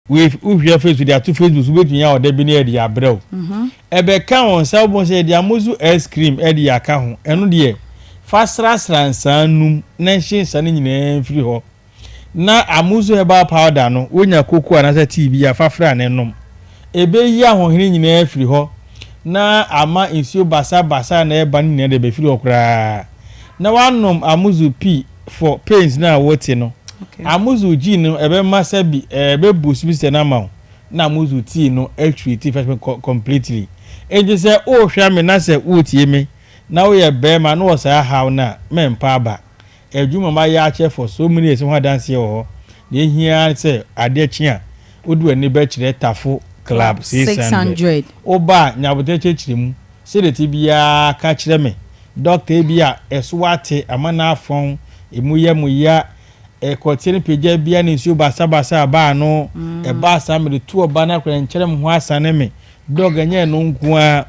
Wohwɛ Facebook de ato Facebook so wobɛtumi a ɔda bi ne yɛde abrɛ wo. Ɛbɛka wɔn sɛ wobɛhu sɛ yɛde amozu ice cream de aka ho. Ɛno deɛ, fa srasra nsaa num na nhye nsa no nyinaa mfiri hɔ. Na amozu herbal powder no, wonya koko anaasɛ tea bi a, fa fra na nom. Ɛbɛyi ahoɔhene nyinaa afiri hɔ na ama nsuo basabasa a na ɛba no nyinaa de bɛfiri hɔ koraa. Na woanom amozu pii for pains no a wote no. Amuzu gin no ɛbɛma sɛbi ɛbɛ boost bi sɛ no ama wo na amuzu tea no atreat infection completely. Enti sɛ wohwɛ me na sɛ wotie me na woyɛ bɛɛma na wɔ saa haw no a mɛmpa aba. Adwuma mayɛ akyɛ for so many years ho adanseɛ wɔ hɔ. Deɛ ɛhia ara ne sɛ adeɛ kye a wode w'ani bɛkyerɛ Tafo Club 600. Woba a nya aboterɛ kyerɛkyerɛ mu. Sɛdeɛ ɛte biara ka kyerɛ me. Dɔkta ebia ɛso ate ama no afɔn, emu yɛ mo ya, ɛkɔteɛ no pagya bia ne nsuo basabasa aba ano, ɛba saa mede to ɔba no akora nkyɛrɛ me ho asane me. Dɔk ɛnyɛ ɛno nko ara,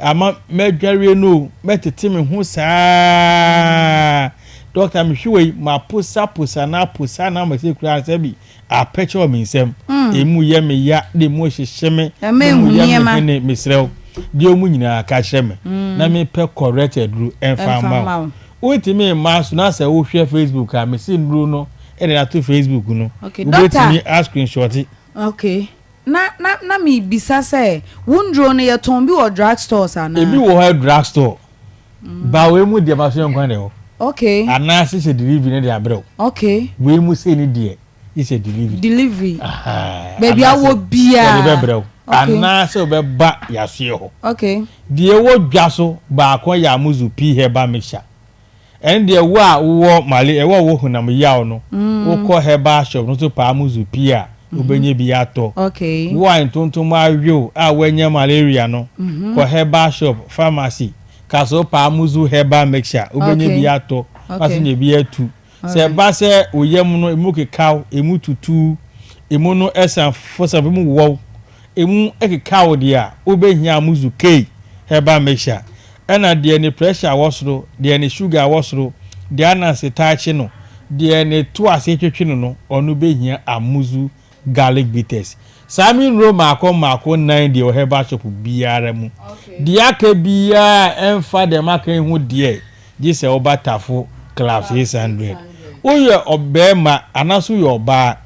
ama mɛdwareɛ no o, mɛtete me ho saa. Dɔkta mehwe wei, maposaposa no aposa no ama sɛ koraa sɛ bi Apɛkyɛ wɔ me nsam. Emu yɛ me ya na emu hyehye me na emu yɛ me hene mesrɛ wo deɛ ɔmu nyinaa ka kyerɛ me na mepɛ correct aduro ɛmfa mma wo. Wontumi mma so na sɛ wohwɛ Facebook a mese nnuro no ɛde ato Facebook no wobɛtumi a screenshot. Okay na na na mebisa sɛ wo nnuro no yɛtɔn bi wɔ drug stores anaa? Ebi wɔ hɔ drug store ba wei mu deɛ ma so yɛ nkwan deɛ hɔ. Okay. Anaasɛ sɛ delivery no de abrɛ wo. Okay. Wei mu sei ne deɛ gye sɛ delivery. Delivery. Baabi a wɔ biara. Yɛde bɛbrɛ wo. Okay. Anaasɛ wobɛba yɛasoɛ hɔ. Okay. Deɛ ɛwɔ dwa so baako yɛ Amuzu pea herbal mixture. Ɛno deɛ wo a wowɔ male ɛwɔ a wowɔ honam yaw no, wokɔ herbal shop no so pɛ Amuzu pea a, wobɛnya bi atɔ. Okay. Wo a ntontom awe wo a woanya malaria no, kɔ herbal shop, pharmacy, Ka sɛ wopɛ Amuzu herbal mixture, wobɛnya bi atɔ, woasan nya bi atu. Sɛ ɛba sɛ wo yam no emu keka wo, emu tutu wo, emu no san fosafo, emu wowɔ wo, emu keka wo deɛ a, wobɛhia Amuzu K herbal mixture. Ɛna deɛ ne pressure wɔ soro, deɛ ne sugar wɔ soro, deɛ ananse taa kye no, deɛ ne to ase twetwe no no, ɔno bɛhia Amuzu garlic bitters. Saa me nnuro mmaako mmaako nnan deɛ wɔ herbal shop biara mu. Deɛ aka biara a ɛmfa deɛ maka yi ho deɛ, gye sɛ woba Tafo Club 600. Woyɛ ɔbarima anaasɛ woyɛ ɔbaa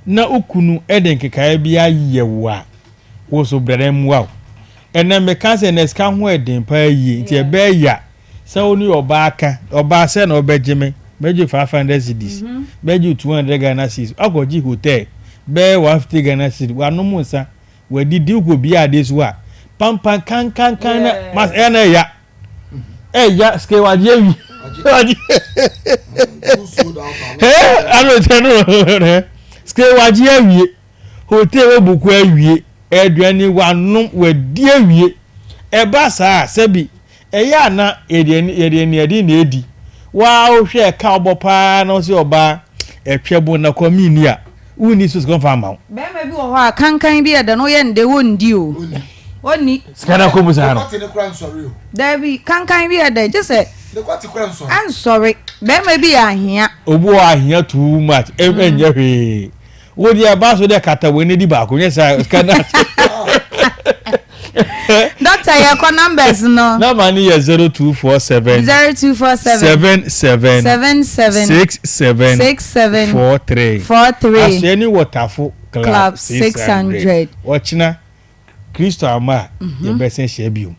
na wo kunu de nkekaeɛ bi ayɛ wo a, wo nso bra na mmoa wo. Ɛnnɛ meka sɛ nnɛ sika ho yɛ den paa yie nti ɛbɛyɛ ya Sɛ wo ne ɔbaa ka, ɔbaa sɛ na ɔbɛgye me, mɛgye 500 cedis, mɛgye wo 200 Ghana cedis, wakɔgye hotel bɛyɛ 150 Ghana cedis, wanom nsa, wadidi, wokɔ bia adeɛ so a, pampan kankankan na, mas ɛyɛ na ɛya, ɛya, sika wagye awi, wagye, hɛ, ano kyɛ no, sika wagye awie, hotel wabuku awie, aduane wanom, wadi awie, ɛba saa sɛbi Ɛyɛ a na yɛde ani yɛde aniɛden na edi. Wo ara wohwɛ ɛka a wobɔ paa na wose ɔbaa ɛtwɛ bo na kɔ menni a, wonni so sika ɔmfa mma wo. Bɛɛma bi wɔ hɔ a kankan bi ɛdɛ no woyɛ no dɛ ɔndi o. Ɔnni. Sika no akɔ mu saa no. Daabi kankan bi ɛdɛ gye sɛ ɛnsɔre. Bɛɛma bi yɛ ahia. Obi wɔ hɔ ahia too much ɛnyɛ hwee. Wo deɛ ɛba so dɛ kata w'ani di baako nyɛ saa sika no ase. Doctor yɛ kɔ numbers no. Number no yɛ 0247. 0247. 77. 77. 67. 67. 43. 43. Asoɛ ni wɔ Tafo Club, Club 600. 600. Ɔkyena Kristo ama a yɛbɛsɛn hyia biom.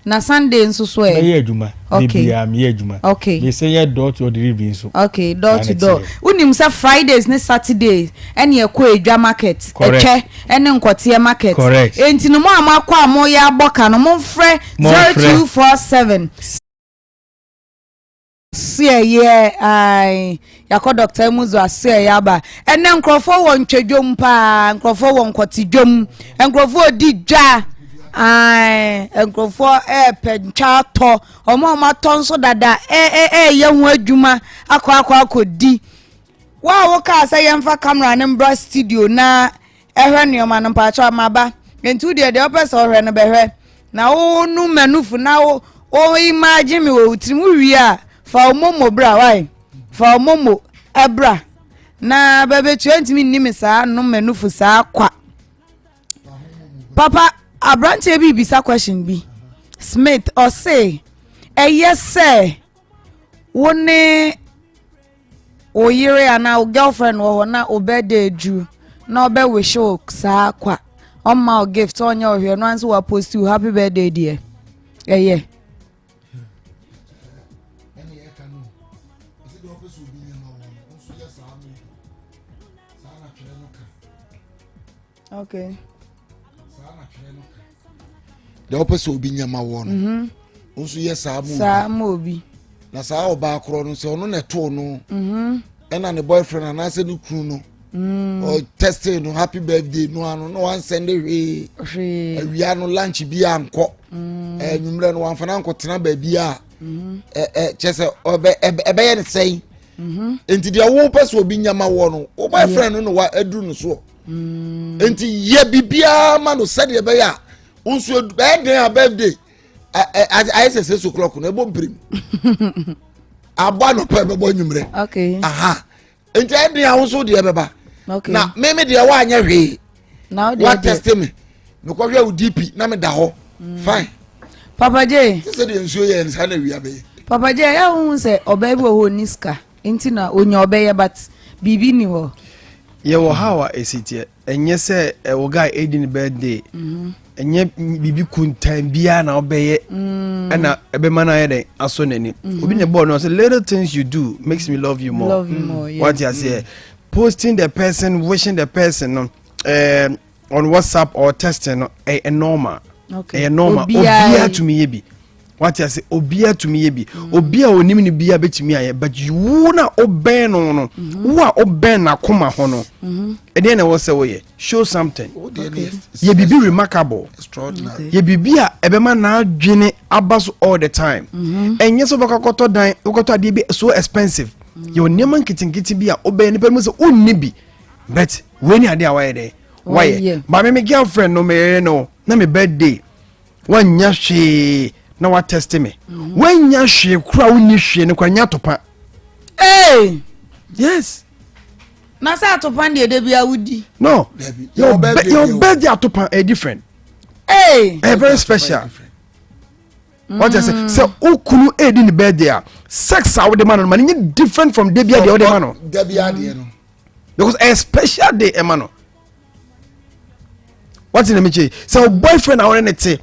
Na Sunday nso so ɛ? Mɛyɛ adwuma. Okay. Da biara meyɛ adwuma. Okay. Mesan yɛ door to door delivery nso. Okay, door Saa to na door. ɛteɛ. Wonim sɛ Fridays ne Saturdays ɛne ɛkɔ edwa market, Correct. ɛtwɛ ɛne nkɔteɛ market. Correct. Enti no mo a moakɔ a moyɛ abɔ ka no momfrɛ Momfrɛ. 0247. Asoɛeɛ ae yɛakɔ Dɔkta Amuzu asoɛeɛ aba. Ɛnɛ nkurɔfoɔ wɔ ntwadwom paa, nkurɔfoɔ wɔ nkɔtedwom, nkurɔfoɔ redi dwa ae nkurɔfoɔ ɛrepɛ ntwa atɔ, wɔn a wɔatɔ nso dada ɛreyɛ ho adwuma akɔ akɔ akɔdi. Wo a wokaa sɛ yɛmfa camera no mbra studio na ɛhwɛ nneɛma no mpakyɛw maba. Nti wo deɛ deɛ wopɛ sɛ ɔhwɛ no bɛhwɛ. Na wo nu m'anufu na wo wo imagine me wɔ wo tirim wo wie a fa wo momo bra wai fa wo momo ɛbra. Na bɛbɛtua ntumi nni me saa nom m'anufu saa kwa. Papa aberanteɛ bi bisa question bi. Smith ɔse ɛyɛ sɛ wo ne wo yere anaa wo girlfriend wɔ hɔ na wo birthday duru na ɔbɛ wish wo saa kwa ɔmma wo gift ɔnyɛ wo hwɛ no anso wa post wo happy birthday deɛ ɛyɛ. Okay. Deɛ wopɛ sɛ obi nya ma woɔ no mhm. wo nso yɛ saa ma saa ma obi na saa ɔbaa korɔ no sɛ ɔno na ɛtoo no mhm. ɛna ne boyfriend anaasɛ ne kunu no mm. ɔtɛste no happy birthday no ano na wansɛnde hwee awia no lunch bi ankɔ mm. anwummerɛ no wamfa no ankɔtena baabi a mhm. kyɛ sɛ ɛbɛyɛ ne sɛn nti deɛ wopɛ sɛ obi nya ma woɔ no wo boyfriend no na wa aduru no soɔ mm. nti yɛ biribiara ma no sɛdeɛ ɛbɛyɛ a wo nso ɛbɛyɛ den a birthday ayɛ sɛ six o'clock no ɛbɔ mpirim abɔ anɔpa ɛbɛbɔ anwummerɛ aha nti ɛyɛ den a wo nso deɛ ɛbɛba na meme deɛ woanyɛ hwee woatɛste me mekɔhwɛ wo dp na meda hɔ mm. fine papa j sɛ deɛ nsuo yɛ nsa na awia bɛyɛ papa j ɛyɛ wohu sɛ ɔbaa bi wɔ hɔ ɔni sika Nti na onya ɔbɛyɛ but biribi nni hɔ. Yɛwɔ how a ɛsi teɛ ɛnyɛ sɛ ɛwɔ guy ɛdi ne birthday ɛnyɛ biribi kuntan biara na ɔbɛyɛ mm. ɛna ɛbɛma no ayɛ dɛn asɔ n'ani mm-hmm. obi na ɛbɔɔ no sɛ little things you do makes me love you more love you more yeah. wate aseɛ mm. posting the person wishing the person no um, on whatsapp or texting no ɛyɛ normal ɛyɛ normal obiara tumi yɛ bi wate ase obiara tumi yɛ bi mm. obi a onim no biara bɛtumi ayɛ but wo na wobɛn no no mm-hmm. wo a wobɛn n'akoma ho no mm-hmm. ɛdeɛ na ɛwɔ sɛ woyɛ show something yɛ biribi remarkable yɛ biribi a ɛbɛma n'adwene aba so all the time mm-hmm. ɛnyɛ sɛ wobɛkɔ akɔtɔ dan wokɔtɔ adeɛ bi so expensive yɛwɔ nneɛma nketenkete bi a wobɛn nipa no mu sɛ wonni bi but wei ne adeɛ a wayɛ dɛ wayɛ maame me girlfriend no meyere no na me birthday Wannya hwee na watɛste me. Mhm. Wannya hwee kora wonni hwee no kora nya atopa. Hey! Yes. Na sɛ atopa deɛ de bia wodi. No. Your birthday atopa is different. Hey! Ɛyɛ very special. Wọ́n ti sɛ sɛ okunu edi ne birthday a sex a wode ma no ma no nye different from debi adeɛ wode ma no. Debi adeɛ no. Because ɛyɛ special day ɛma no. wate na mekyɛ sɛ wo boyfriend a wone ne te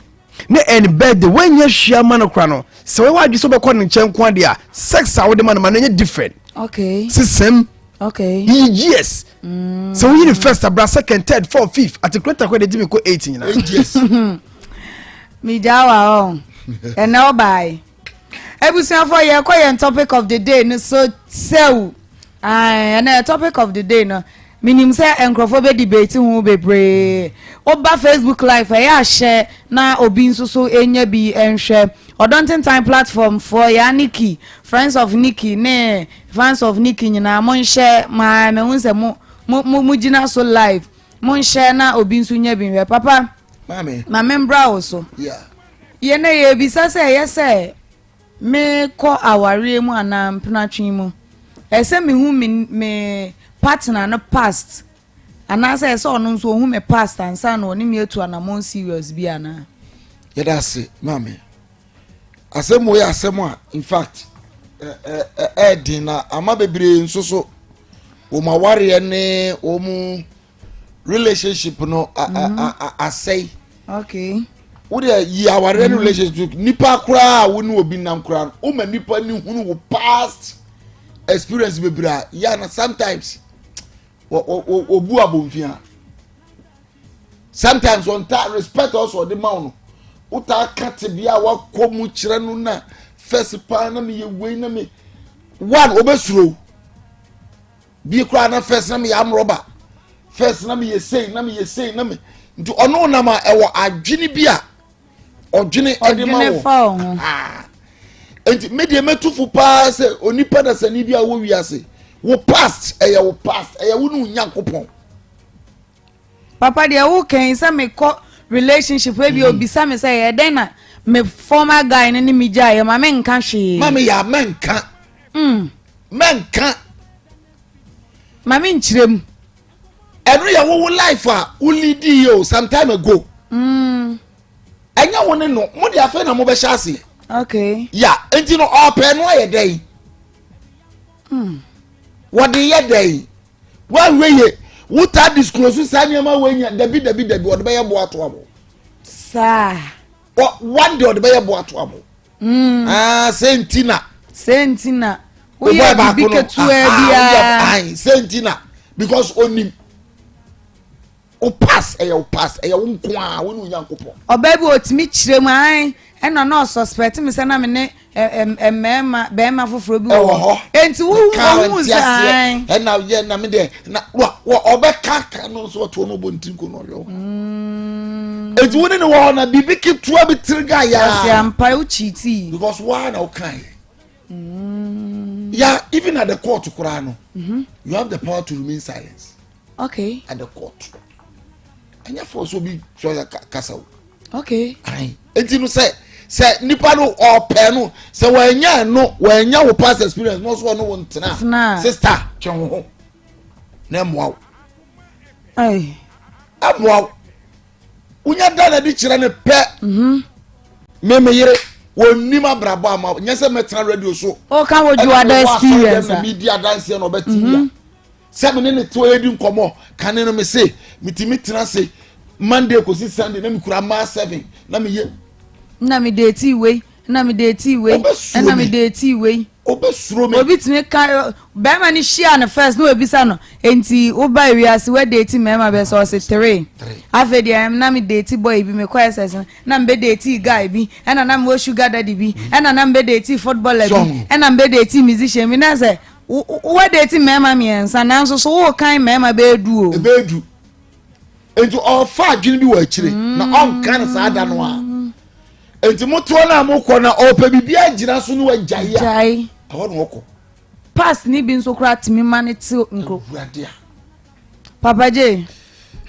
ne ɛne birthday woanyɛ hwea ma no kora no sɛ wɔyɛ wadwe sɛ wobɛkɔ ne nkyɛn nko adeɛ a sex a wode ma no ma no nyɛ different okay sesɛm okay yiyi years mm. sɛ woyi ne first abra second third fourth fifth atikulata kɔ de gye me kɔ eight nyinaa eight years megyaa wa hɔ ɛnɛ ɔbae abusuafoɔ yɛkɔ yɛn topic of the day no so sɛw ɛnɛ topic of the day no Menim sɛ nkurɔfoɔ bɛ debate ho bebree. Woba Facebook live ɛyɛ a hyɛ na obi nso so nya bi nhwɛ. Ɔdɔ Ntentan platform foɔ yaa Nikki, friends of Nikki ne fans of Nikki nyinaa monhyɛ maa mehu sɛ mo mo mo gyina so live. Monhyɛ na obi nso nya bi nhwɛ. Papa, ma membra wo so. Yɛn yɛbisa sɛ ɛyɛ sɛ Merekɔ awareɛ mu anaa mpenatwe mu, ɛsɛ sɛ mehu me me partner no past anaasɛ ɛsɛ sɛ ɔno nso ɔhu me past ansa na ɔne me atu anamɔn serious bi anaa? Yɛda ase maame. Asɛm wei yɛ asɛm a in fact ɛɛden na ama bebree nso so wɔn awareɛ ne wɔn relationship no asɛe. Okay. Wo deɛ yi awareɛ ne relationship nipa koraa a wo ne obi nam koraa no woma nipa ne hunu wo past experience bebree a yɛ na sometimes wɔbu abɔnfia sometimes wɔn respect ɔsɔ ɔde ma wo no wotaa ka tebea a wakɔ mu kyerɛ no na first paa na meyɛ wei na me one obɛsuro bi koraa na first na meyɛ amrɔba first na meyɛ sei na meyɛ sei na me nti ɔno nam a ɛwɔ adwene bi a ɔdwene ɛde ma wɔ ah. nti me deɛ mɛtu fo paa sɛ onipa dasani bi a wɔ wiase wo past ɛyɛ wo past ɛyɛ wo ne wo nyankopɔn Papa deɛ wo kɛn sɛ me kɔ relationship ebi mm. obisa me sɛ yɛ dɛn na me former guy no ne me gya yɛ ma me nka hwee. Ma me yɛ mɛnka. Mm. Mɛnka. Ma me nkyerɛ mu. Ɛno yɛ wo wo life a wo leadi yɛ o some time ago. Mm. Ɛnyɛ wo ne no mo de afei na mo bɛhyɛ aseɛ. Okay. Ya nti no ɔpɛ no ayɛ dɛn? Mm. Wɔde yɛ dɛn? Woahwɛ yie wotaa disclose saa nneɛma wei nya dabi dabi dabi ɔde bɛyɛ boa to abo. Saa. One day ɔde bɛyɛ boa to abo. Mm. Ah, sɛ nti na. Sɛ nti na. Woyɛ bibi ketewa biara. Ayi sɛ nti na because onim. O pass ɛyɛ o pass ɛyɛ wo nko a wo ne Onyankopɔn. Ɔbaa bi otumi kyerɛ mu ae ɛna na ɔsuspect me sɛ na me ne mmarima bɛrima foforɔ bi wɔ hɔ. Enti wo ohun sɛ ae. Ɛna yɛ na me deɛ na wa wɔ ɔbɛka ka no nso ɔtoɔ no ɔbɔ ne tiri ko na ɔhwɛ wo. Mm. Enti wo ne ne wɔ hɔ na biribi ketewa bi tiri ga yaa. Ɔsi ampa wo cheatii. Because waa na ɔka yɛ. Mm. Ya even at the court koraa no. Mm-hmm. You have the power to remain silent. Okay. At the court. Ɛnyɛ fɔ so bi sɔ kasa o. Okay. Ayi. Eti no sɛ sɛ nipa no ɔpɛ no sɛ wɔanya no wɔanya wo past experience no so ɔno wo ntena. Sister twɛn wo ho na ɛmoa wo. Ayi. Ɛmoa wo. Wonya da na de kyerɛ no pɛ. Mhm. Me me yere wɔnim abrabɔ ama nyɛ sɛ mɛtena radio so. Ɔka wɔ juada experience. Ɛna mewɔ asɔre dɛm na medi adanseɛ na ɔbɛte bia. Mhm. Sɛ me ne no te hɔ redi nkɔmmɔ kane no, mese metumi tena ase Monday kɔsi Sunday na mekura mmaa seven na meyɛ. Na me deetii wei, na me deetii wei, ɛna me deetii wei. Obesuro me. Obi tumi ka bɛrima no hyia no first na wabisa no nti woba wiase wadeeti mmarima bɛ sɛ ɔse three. Afei deɛ na me deeti boy bi mekɔ SS no na mebɛ deetii guy bi ɛna na mewɔ sugar daddy bi ɛna na mebɛ deetii footballer bi ɛna mebɛ deetii musician bi na sɛ Wo woadate mmarima mmiɛnsa nanso so worekan mmarima bɛyɛ du o. Ɛbɛyɛ du. Nti ɔfa adwene bi wɔ akyire na ɔnka no saa da no a. Nti motoɔ no a mokɔ na ɔpɛ biribi agyina so ne wagyae a. Gyae. Ɛhɔ na ɔkɔ. Pass ne bi nso koraa tumi ma ne te nkuro. Awurade a. Papa J.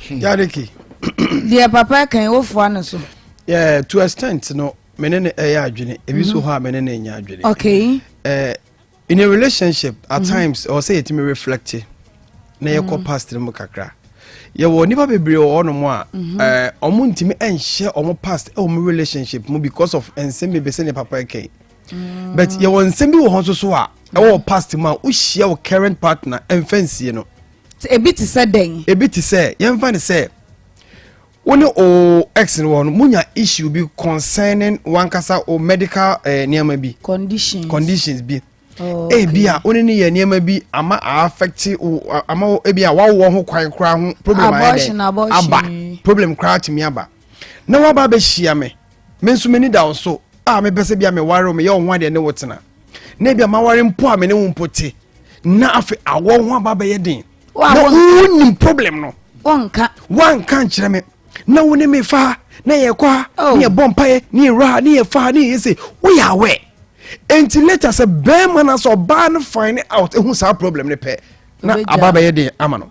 Yariki. Deɛ papa kan wofoa no so. Yeah, to extent no me ne ne ɛyɛ adwene ebi so hɔ a me ne ne nyɛ adwene. Okay. Eh, In a relationship at mm -hmm. times ɛwɔ sɛ yɛtumi reflect na yɛkɔ mm. past no mu kakra yɛwɔ nnipa bebree wɔ hɔnom a mhm. eh, ɔmo ntumi nhyɛ ɔmo past ɛwɔ ɔmo relationship mu because of nsɛm bebree sɛnea papa ɛkɛn mm. but yɛwɔ nsɛm bi wɔ hɔ nso so a ɛwɔ past mu a wohyia wo current partner ɛmfa nsie no ebi te sɛ dɛn ebi te sɛ yɛmfa ne sɛ Wo ne wo ex no wɔ hɔ no, munya issue bi concerning wankasa wo medical eh, nneɛma bi. Conditions. Conditions bi. Oh, okay. Ebi a wo ne ne yɛ nneɛma bi ama a affect wo ama wo ebi a wawoɔ ho kwan koraa ho problem ayɛ dɛ. Abortion, Aba. abortion. Problem koraa tumi aba. Na waba abɛhyia me. Me nso m'ani da wo so a mepɛ sɛ bi a meware wo meyɛ wo ho adeɛ ne wo tena. Na ebi a maware mpo a me ne wo mpo te. Na afei awɔ ho aba abɛyɛ den. na wonim problem no wanka wanka nkyerɛ me na wo ne me fa ha na yɛkɔ ha oh. ne yɛbɔ mpaeɛ ne yɛwura ha ne yɛfa ha ne yɛyɛ se woyɛ awɛ nti later sɛ bɛrima no sɛ ɔbaa no find out ehu saa problem no pɛ na aba bɛyɛ den ama no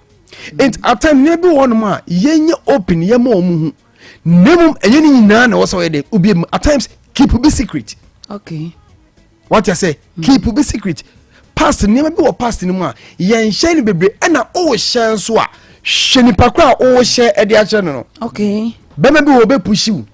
nti ata nneɛma bi wɔ hɔnom a yɛnyɛ open yɛma wɔn ho na mmom ɛnyɛ ne nyinaa na ɛwɔ sɛ ɔyɛ den obi mu at times keep bi secret. okay. Wate ase? Keep bi secret. Past nneɛma bi wɔ past no mu a yɛnhyɛ no bebree ɛna ɔrehyɛ nso a hwɛ nipa koro a ɔrehyɛ ɛde akyerɛ no no. Okay. Bɛrima bi wɔ ɔbɛ pushi wo.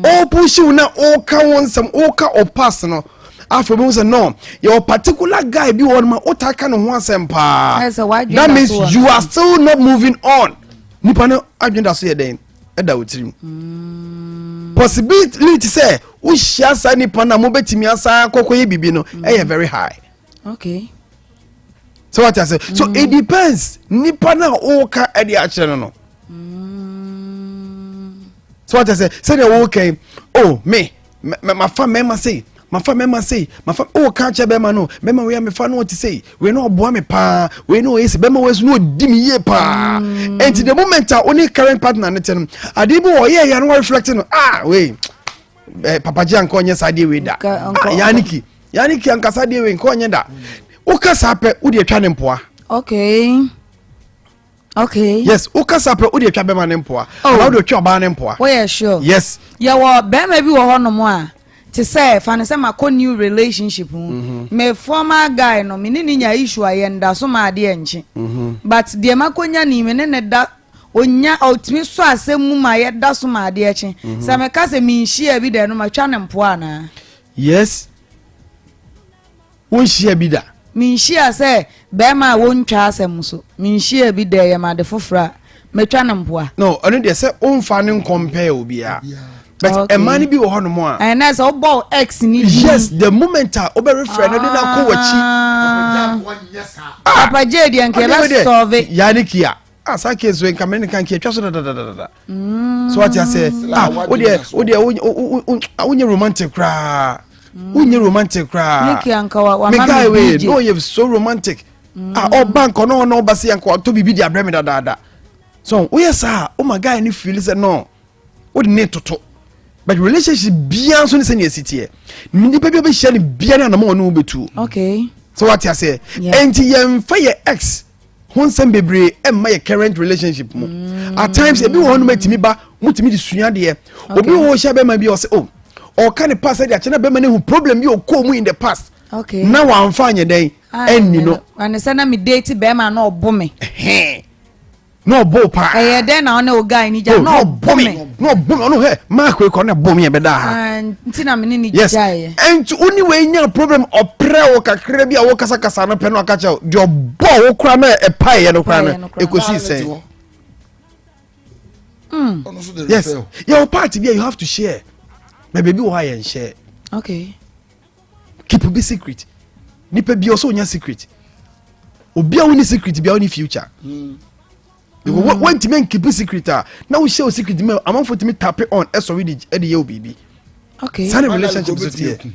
Ɔpushi wo na ɔka wo nsɛm ɔka o past no afei obi sɛ no yɛwɔ particular guy bi wɔ hɔ no ma ɔtaa ka ne ho asɛm paa. That means you are still not moving on. Nipa no adwene da so yɛ dɛn? ɛda wo tirim mm. possibility sɛ wohyia saa nipa no a mobɛtumi asan akɔkɔyɛ biribi no mm. ɛyɛ very high okay so what I say so mm. it depends nipa no a woka ɛde akyerɛ no no so what I say sɛdeɛ woka yi oh me mafa mmarima sei mafa mmarima sei mafa o ka kyerɛ bɛrima no bɛrima wei a mefa no ɔte sei wei no ɔboa me paa wei no ɔyɛ sei bɛrima wei so no ɔdi me yie paa mm. nti the moment a ɔne current partner ne te no adeɛ bi wɔ ɔyɛ yɛ no wɔreflect no ah wei eh, papa gye anka ɔnyɛ saa adeɛ wei da ah yaniki yaniki anka saa adeɛ wei nka ɔnyɛ da woka saa pɛ wode atwa ne mpoa okay okay yes wo kasa pɛ wode atwa bɛma ne mpoa oh. anaa wode atwa ɔbaa ne mpoa woyɛ sure yes yɛwɔ bɛrima bi wɔ hɔnom a Te sɛ fa no sɛ makɔ new relationship mu. Mm-hmm. Me former guy no me ne ne nya issue a yɛn da so ma adeɛ nkye. Mm-hmm. But deɛ makɔnya ni me ne ne da onya ɔtumi sɔ asɛm mu ma yɛda so ma adeɛ kye. Mm-hmm. Sɛ meka sɛ menhyia bi da no matwa ne mpoa anaa? Yes. Wonhyia bi da? Menhyia sɛ bɛrima a wɔntwa asɛm so. Menhyia bi da ɛyɛ m'ade foforɔ a mɛtwa no mpoa. No, ɔno deɛ sɛ womfa no nkɔmpɛɛ obiara. But okay. ɛma no bi wɔ hɔnom a. Ɛnɛ sɛ wobɔ wo ex ni din. Yes, the moment a wobɛrefrɛ no de no akɔ w'akyi. Ah. Papa J deɛ nka yɛbɛ sɔve. Yaa ne kia. Ah, saa case wei nka me ne nka nka atwa so dadadadada. So wate aseɛ. Ah, wo deɛ wo deɛ wonyɛ romantic koraa. Wonyɛ romantic koraa. Niki anka wa wa ma me guy wei no yɛ so romantic. Ah, ɔba nka ɔno ɔno ɔba se anka watɔ biribi de abrɛ me dadaada. So woyɛ saa, wo ma guy ne feel sɛ no. Wode ne toto. But relationship biara nso ne sɛnea ɛsi teɛ. Nipa bi a wobɛhyia no biara ne anamɔ ɔne wo bɛtuo. Okay. So wate aseɛ. Enti yɛmfa yɛ ex ho nsɛm bebree ɛmma yɛ current relationship mu mm. At times ebi wɔ hɔ nom etimi ba mo timi de sua adeɛ. Obi wɔ hɔ hyɛ bɛrima bi ɔsɛ oh ɔka ne past ɛde akyɛ na bɛrima no hu problem bi ɔkɔɔ mu in the past. Okay. Na wamfa anyɛ dɛn ɛnni no. Ɛne sɛ na me date bɛrima na ɔbo me. Na ɔbo paa. Ɛyɛ dɛn na ɔne o guy ni gya na ɔbo me. Na ɔbo me ɔno hɛ mark wei kɔ na ɛbo me ɛbɛda ha. Ah, nti na me ne ne gya yɛ. Yes, nti wo ne wei nya problem ɔprɛ wo kakra bi a wo kasakasa no pɛ no aka kyɛw deɛ ɔbɔ wo kora na ɛpaeɛ no kora no ɛkɔsii sɛn. Mm. Yes, yɛwɔ part bi a you have to share na baabi wɔ hɔ a yɛn share. Okay. Keep bi secret. Nipa bi ɔsɛ onya secret. Obi a woni secret bi a woni future. Mm. Because mm. wɔntumi nkeep secret a na wohyɛ o secret mu amanfo tumi tap on ɛsɔre de ɛde yɛ o biribi. Okay. Sani relationship so teɛ.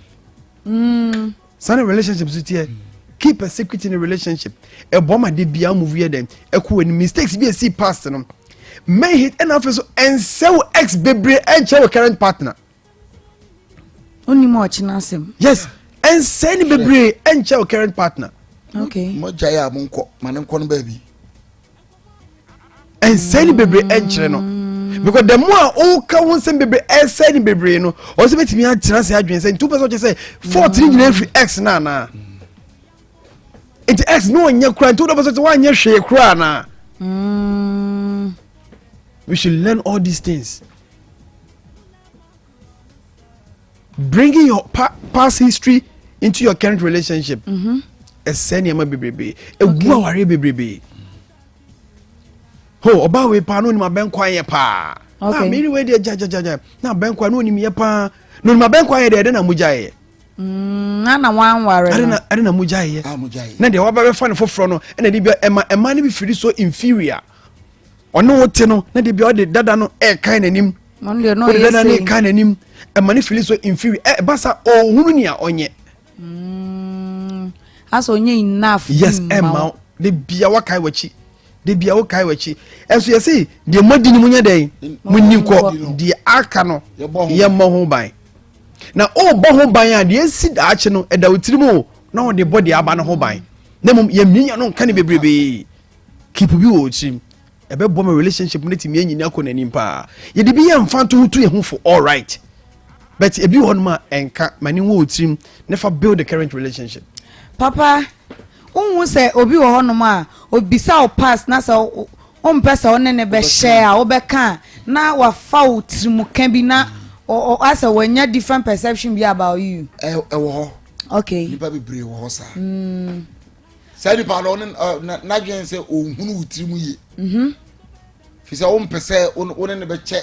Mm. Sani relationship so teɛ. Keep a secret in a relationship. Ɛbɔ ma de bia move yɛ dɛn ɛkɔ wɔ ni mistakes bi esi past no. Men hit ɛna afei so ɛnsɛw ex bebree ɛnkyɛ wɔ current partner. Onim ɔkyena asɛm. Yes, ɛnsɛe ne bebree ɛnkyɛ wo current partner. Okay. Mo gya yɛ a mo nkɔ ma ne nkɔ no baabi. Ɛnsɛe ne bebree ɛnkyerɛ no. Mm. Because the more a woka wo nsɛm bebree ɛsɛe ne bebree no, ɔsɛ bɛtumi atena ase adwene sɛ nti wopɛ sɛ ɔkyɛ sɛ fault ne nyinaa firi x no anaa. Nti x no ɔnyɛ koraa nti wodɔ pɛ sɛ woanyɛ hwee koraa anaa. Mm. We should learn all these things. Bringing your pa past history into your current relationship. Mm-hmm. Ɛsɛ nneɛma bebrebe. Egu awareɛ bebrebe. Ho ɔbaa wei paa na onim abɛnkwan yɛ paa. Okay. Ah, miri wei deɛ gyagyagyaga na abɛnkwan na onim yɛ paa. Na onim abɛnkwan yɛ deɛ ɛdɛ na mo gya yɛ. Mm, na na wanware no. Ɛde na mo gya yɛ. Ah, na deɛ waba bɛfa no foforɔ no ɛna de bi ɛma ɛma no bi firi so inferior. Ɔne wo te no na de bia ɔde dada no ɛɛkan n'anim. Ɔde dada no ɛɛkan n'anim. Ɛma ne fili so inferior. Ɛba sa ɔhunu nea ɔnyɛ. Mm, asɛ ɔnyɛ enough. Yes, ɛma de bia wakae w'akyi. De bia wokae w'akyi. Ɛnso yɛse deɛ moadi no monyɛ dɛn? Monni nkɔ. Deɛ aka no yɛmmɔ ho ban. Na ɔrebɔ ho ban a deɛ esi daakye no ɛda wo tirim o na ɔde bɔ deɛ aba no ho ban. Na mmom yɛmminya no nka ne bebrebee. Keep bi wɔ tirim. Ɛbɛboa ma relationship no atumi anyini akɔ n'anim paa. Yɛde bi yɛ mfantoho tu yɛn ho fo all right. But ebi wɔ hɔnom a ɛnka ma ne wɔ tirim ne fa build the current relationship. Papa, wonhu sɛ obi wɔ hɔnom a obisa wo past na sɛ wompɛ sɛ wo ne ne bɛhyɛ a wobɛka a na wafa wo tirimuka bi na asɛ wanya different perception bi about you. Ɛwɔ hɔ. Okay. Nipa bebree wɔ hɔ saa. Mm. Saa nipa no ɔne n'adwene sɛ ɔnhunu wo tiri mu yie. Mhm. Fi sɛ wompɛ sɛ wo ne ne bɛkyɛ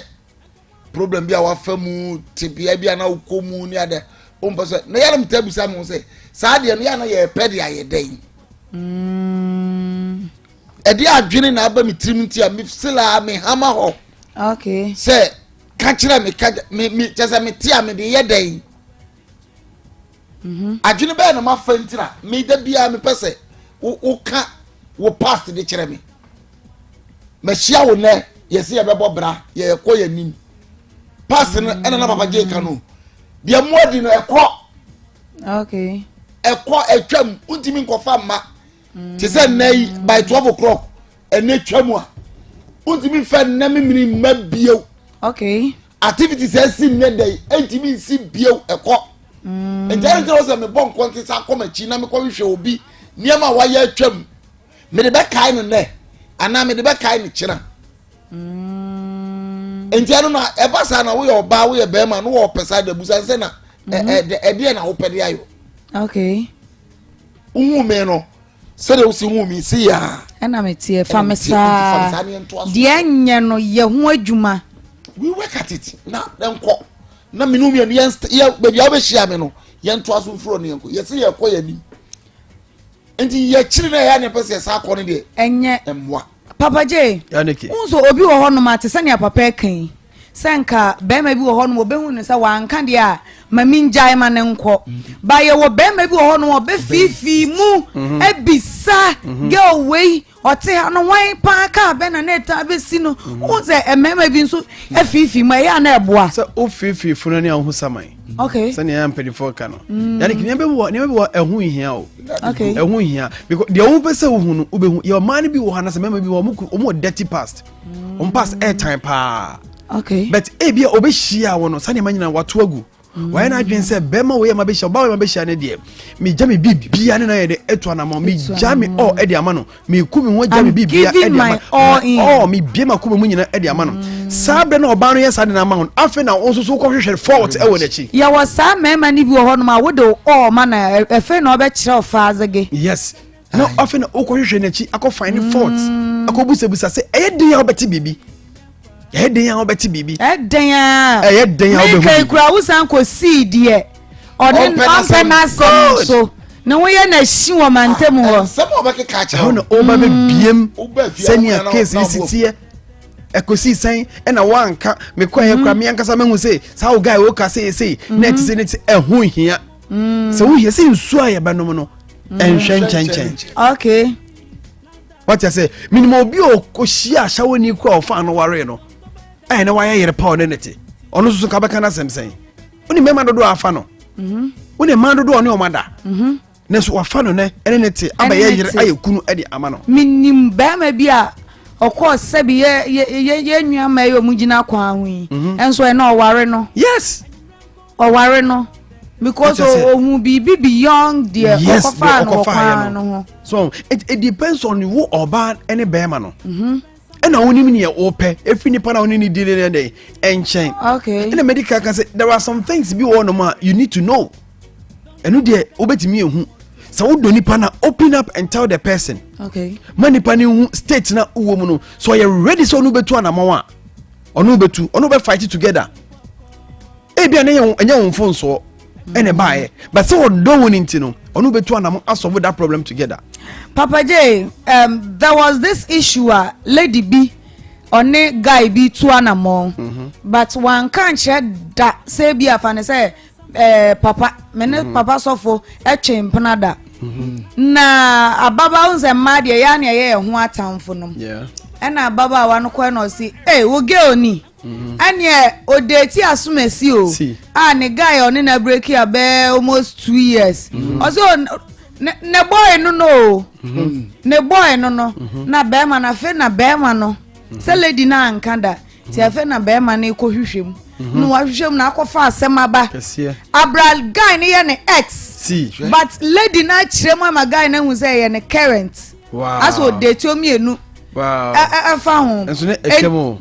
problem bi a wafa mu tebea bi a na wokɔ mu ne adɛ wompɛ sɛ na yɛnom taa bisa me ho sɛ saa deɛ no yɛ na yɛpɛ de ayɛ dɛn. Mm. Ɛde adwene na aba me tirim nti a mesela mehama hɔ. Okay. Sɛ ka kyerɛ me ka me me kyɛ sɛ mete a mede yɛ dɛn. Mhm. Adwene bɛyɛ na mafa nti na me da biara mepɛ sɛ woka wo past de kyerɛ me. Mahyia wo nɛ yɛsɛ yɛbɛbɔ bra yɛkɔ yɛn anim. Past no ɛna na papa gye ka no. Deɛ mmoa di no ɛkɔ. Okay. Ɛkɔ ɛtwam wontumi nkɔfa mma. Te sɛ nnɛ yi by 12 o'clock ɛnɛ twam a wontumi mfa nnɛ memene mma bio. Okay. Activities a ɛsi nnɛ da yi ɛntumi nsi bio ɛkɔ. Mm. Nti ɛne kyerɛ sɛ mebɔ nkɔnte sa akɔ m'akyi na mekɔhwehwɛ obi nneɛma a wayɛ atwam mede bɛkae no nnɛ anaa mede bɛkae no kyena. Mm. Nti ɛno na ɛba saa na woyɛ ɔbaa woyɛ bɛrima na wɔpɛ saa da busa sɛ na mm-hmm. ɛdeɛ na wopɛ de ayɔ. Okay. Wohu me no sɛdeɛ wosi hu me si yaa. Ɛna me teɛ fa me saa deɛ nyɛ no yɛ ho adwuma. We work at it na nkɔ na mene mmienu yɛn yɛ baabi a wobɛhyia me no yɛn to aso mfiri ɔno yɛn kɔ yɛsi yɛ kɔ yɛn anim nti yɛkyiri na yɛ anepɛ sɛ yɛsa akɔ no deɛ ɛnyɛ mmoa. Papa J, wohu sɛ obi wɔ hɔnom a te sɛ nea papa ɛka yi, sɛ nka bɛrima bi wɔ hɔnom ɔbɛhu no sɛ wanka deɛ a ma mengyae ma no nkɔ. Ba yɛwɔ bɛrima bi wɔ hɔnom a ɔbɛfiifii mu mhm. abisa mhm. girl wei ɔte ha no hwan paa kaa bɛ na na ɛtaa bɛsi no. Mhm. Wohu sɛ mmarima bi nso afiifii mu ɛyɛ a na ɛboa. Sɛ wofiifii funu ne a wohu saman. Okay. Sɛnea yɛn mpanimfoɔ ka no. Yanni nneɛma bi wɔ nneɛma bi wɔ ɛho nhia o. Okay. Ɛho nhia because deɛ wɔn pɛ sɛ wohu no wobɛhu yɛ ɔmaa no bi wɔ hɔ anasɛ mmarima bi wɔ wɔn wɔn wɔ dirty past. Wɔn past ɛɛtan paa. Okay. But ebi a ɔbɛhyia wɔn no sani ɛma nyinaa wato agu. Wɔayɛ n'adwene sɛ bɛrima wei a ma bɛhyia ɔbaa wei ma bɛhyia ne deɛ megya me biribiara ne nan yɛ de etu anamɔ megya me all ɛde ama no meku me ho agya me biribiara ɛde ama all mebie m'akoma mu nyinaa ɛde ama no saa bere na ɔbaa no yɛ saa de na ama ho afei na wɔn nso so kɔhwehwɛ fault ɛwɔ n'akyi. Yɛwɔ saa mmarima no bi wɔ hɔnom a wode all ma na afei na ɔbɛkyerɛ ɔfaazege. Yes na afei na wokɔhwehwɛ n'akyi akɔ find fault akɔbusabusa sɛ ɛyɛ den a wobɛte biribi. Ɛyɛ den a wobɛte biribi. Ɛyɛ den a. Ɛyɛ den a wobɛhu biribi. Meka kura wosan kɔ sii deɛ ɔne ɔmpɛ n'asɛm so ne ho yɛ n'ahyi wɔ mantam hɔ. Nsɛm a ɔbɛkeka akyerɛ wo. Ɛhɔ na ɔba bɛbiem sɛnea case yi si teɛ. Ɛkɔsii sɛn ɛna woanka mekɔɛ kora me ankasa mahu sɛ saa wo guy woka sei sei na ɛte sɛ ne te ɛho hia. Sɛ wohia sɛ nsuo a yɛbɛnom no ɛnhwɛ nkyɛnkyɛn. Okay. Wate ase? Menim obi a ɔhyia ahyɛwani kura ɔfa ano waree no ɛyɛ na wayɛ yere pa ɔne ne te. Ɔno nso so nka bɛka n'asɛm sɛn? Wone mmarima dodoɔ a afa no. Mhm. Wone mmaa dodoɔ a ɔne ɔma da. Mhm. Nanso wafa no nɛ ɛne ne te abɛyɛ yere ayɛ kunu de ama no. Menim barima bi a ɔkɔɔ sɛbi yɛ yɛ yɛ yɛ nua mmaa yi a wɔn gyina kwan ho yi. Mhm. Nso ɛna ɔware no. Yes. Ɔware no because ohun biribi beyond deɛ ɔkɔfaa no wɔ kwan no ho. So it, it depends on wo ɔbaa ne bɛrima no. Mhm. ɛna wonim neɛ wopɛ ɛfiri nipa na wone ne di ne dɛn ɛnkyɛn. Okay. Ɛna medical ka sɛ there are some things bi wɔ hɔnom a you need to know. Ɛno deɛ wobɛtumi ehu sɛ wodɔ nipa na open up and tell the person. Okay. Ma nipa ne hu state na wowɔ mu no so ɔyɛ ready sɛ ɔno bɛtu anamɔn a ɔno bɛtu ɔno bɛ fight together. Ebia ne yɛ ɛnyɛ wɔn mfonsoɔ ɛna ɛbaeɛ but sɛ ɔdɔ wɔn nti no ɔno bɛtu anam asɔfo that problem together. Papa J, um, there was this issue a lady bi ɔne guy bi tu anamɔ mm-hmm. but wanka nkyerɛ da sɛ ebi afa ne sɛ eh, papa me ne mm-hmm. papa sɔfo ɛtwe mpena da mm-hmm. na ababaawa sɛ mmaa deɛ yɛ a na ɛyɛ yɛn ho atamfo nom ɛna ababaawa no kɔ ɛna ɔsi ee wo girl ni. Ɛneɛ ɔdeeti asomasi o a ne guy a ɔne no abreki a bɛɛ almost 2 years mm-hmm. ɔsɛ ne boy no no o mm-hmm. ne boy no no mm-hmm. na bɛrima no afei na bɛrima no sɛ lady no anka da nti afei na bɛrima no kɔ hwehwɛ mu na wahwehwɛ mu na akɔfa asɛm aba abra guy no yɛ ne ex but lady no akyerɛ mu ama guy no ahu sɛ ɛyɛ ne current asɛ ɔdeeti ɔmmienu ɛfa ho nso ne ɛkyɛm o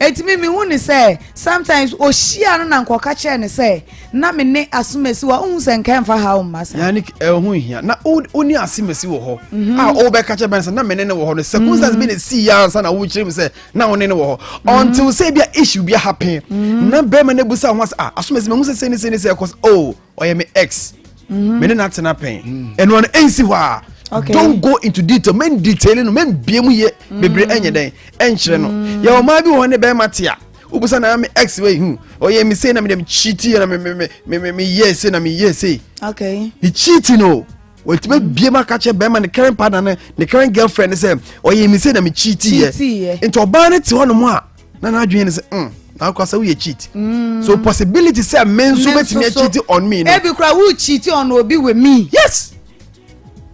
eti mi mi hu ne sɛ sometimes ohyia no na nkɔka kyerɛ ne sɛ na me ne asomasi wa ohun sɛ nka ɛnfa ha ɔmma sa. Yanni ɛho hia na o ne asomasi wɔ hɔ mhm. a ɔbɛka kyerɛ bɛn sɛ na me ne ne wɔ hɔ no circumstance bi na esi ya ansa na wokyerɛ mu sɛ na wo ne ne wɔ hɔ mhm. until sɛ ebi a issue bi happen mhm. na bɛrima no ebusa ho asɛ ah asomasi mɛ hu sɛ sɛ ne sɛ ne sɛ ɛkɔ sɛ oh ɔyɛ me ex mm-hmm. me ne no atena pɛn mm. ɛno ano ɛnsi hɔ a okay. don't go into detail men detail no men bie mu yɛ mm. bebree ɛnyɛ dɛn ɛnkyerɛ no mm. yɛ ɔmaa bi wɔ hɔ ne bɛrima te a wobusa na me ex wei hu ɔyɛ me sei na me dɛm cheat yɛ na me me me me me yɛ sei na me yɛ sei okay ne cheat no wɔtumi bie mu aka kyerɛ bɛrima ne current partner ne ne current girlfriend sɛ ɔyɛ me sei na me cheat yɛ nti ɔbaa no te hɔ nom a na n'adwene ne sɛ mm na akɔ sɛ woyɛ cheat mm. so possibility sɛ me nso bɛtumi acheat on me no ebi kura wo cheat on obi with me yes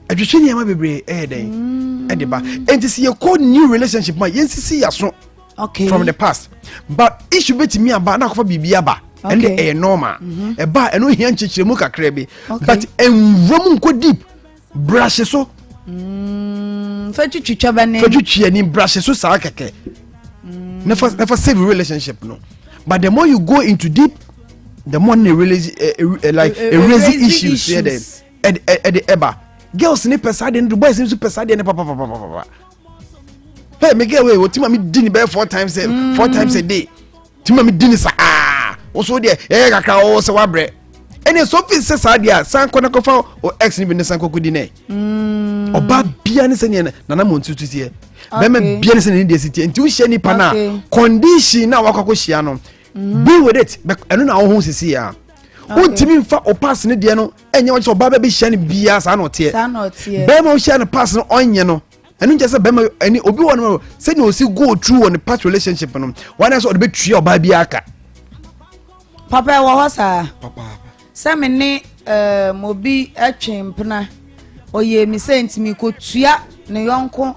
ɛtwetwe nneɛma bebree ɛyɛ dɛn mm. ɛde ba nti sɛ yɛkɔ new relationship ma yɛnsisi yaso okay. from the past. But issue bɛtumi aba na akɔfa biribi aba. Ɛno deɛ ɛyɛ normal. Ɛba a ɛno hia nkyekyeremu kakra bi. But nwura mu nkɔ deep. Brahye so. Fa twitwitwa bɛ ne. Fa twitwi ani brahye so saa kɛkɛ. Na fa na fa save relationship no. But the more you go into deep, the more ne release like erase issues yɛ dɛ ɛde ɛba. Girls ne pɛ saa deɛ no boys nso pɛ saa deɛ no papapapapa. Hey, me girl wey o ti ma mi di ni bɛyɛ 4 times a day. Ti ma mi di ni saa. Woso deɛ ɛyɛ kakra o sɛ wabrɛ. Ɛnna so fi sɛ saa deɛ a san kɔ na kɔfa o ex ni bi ne san kɔkɔ di nɛ. Ɔbaa bia ne sɛ neɛ nana mo ntutu teɛ. Bɛrima bia ne sɛ ne deɛ si teɛ. Nti wohyia nipa na condition na wakɔ akɔhyia no. Be with it. Ɛno na ɔho sisi ya. Wontumi nfa o pass ne deɛ no ɛnyɛ wɔn sɛ ɔbaa bɛ bɛ hyia no bia saa na ɔteɛ. Bɛrima wohyia no pass no ɔnyɛ no. Ɛno nkyɛ sɛ bɛrima ɛni obi wɔ no sɛnea osi go through wɔ ne past relationship no wɔn ayɛ sɛ ɔde bɛ tua ɔbaa bi aka. Papa, ɛwɔ hɔ saa sɛ me ne obi twe mpena, ɔyɛ mi sɛ nti mekɔtua ne yɔnko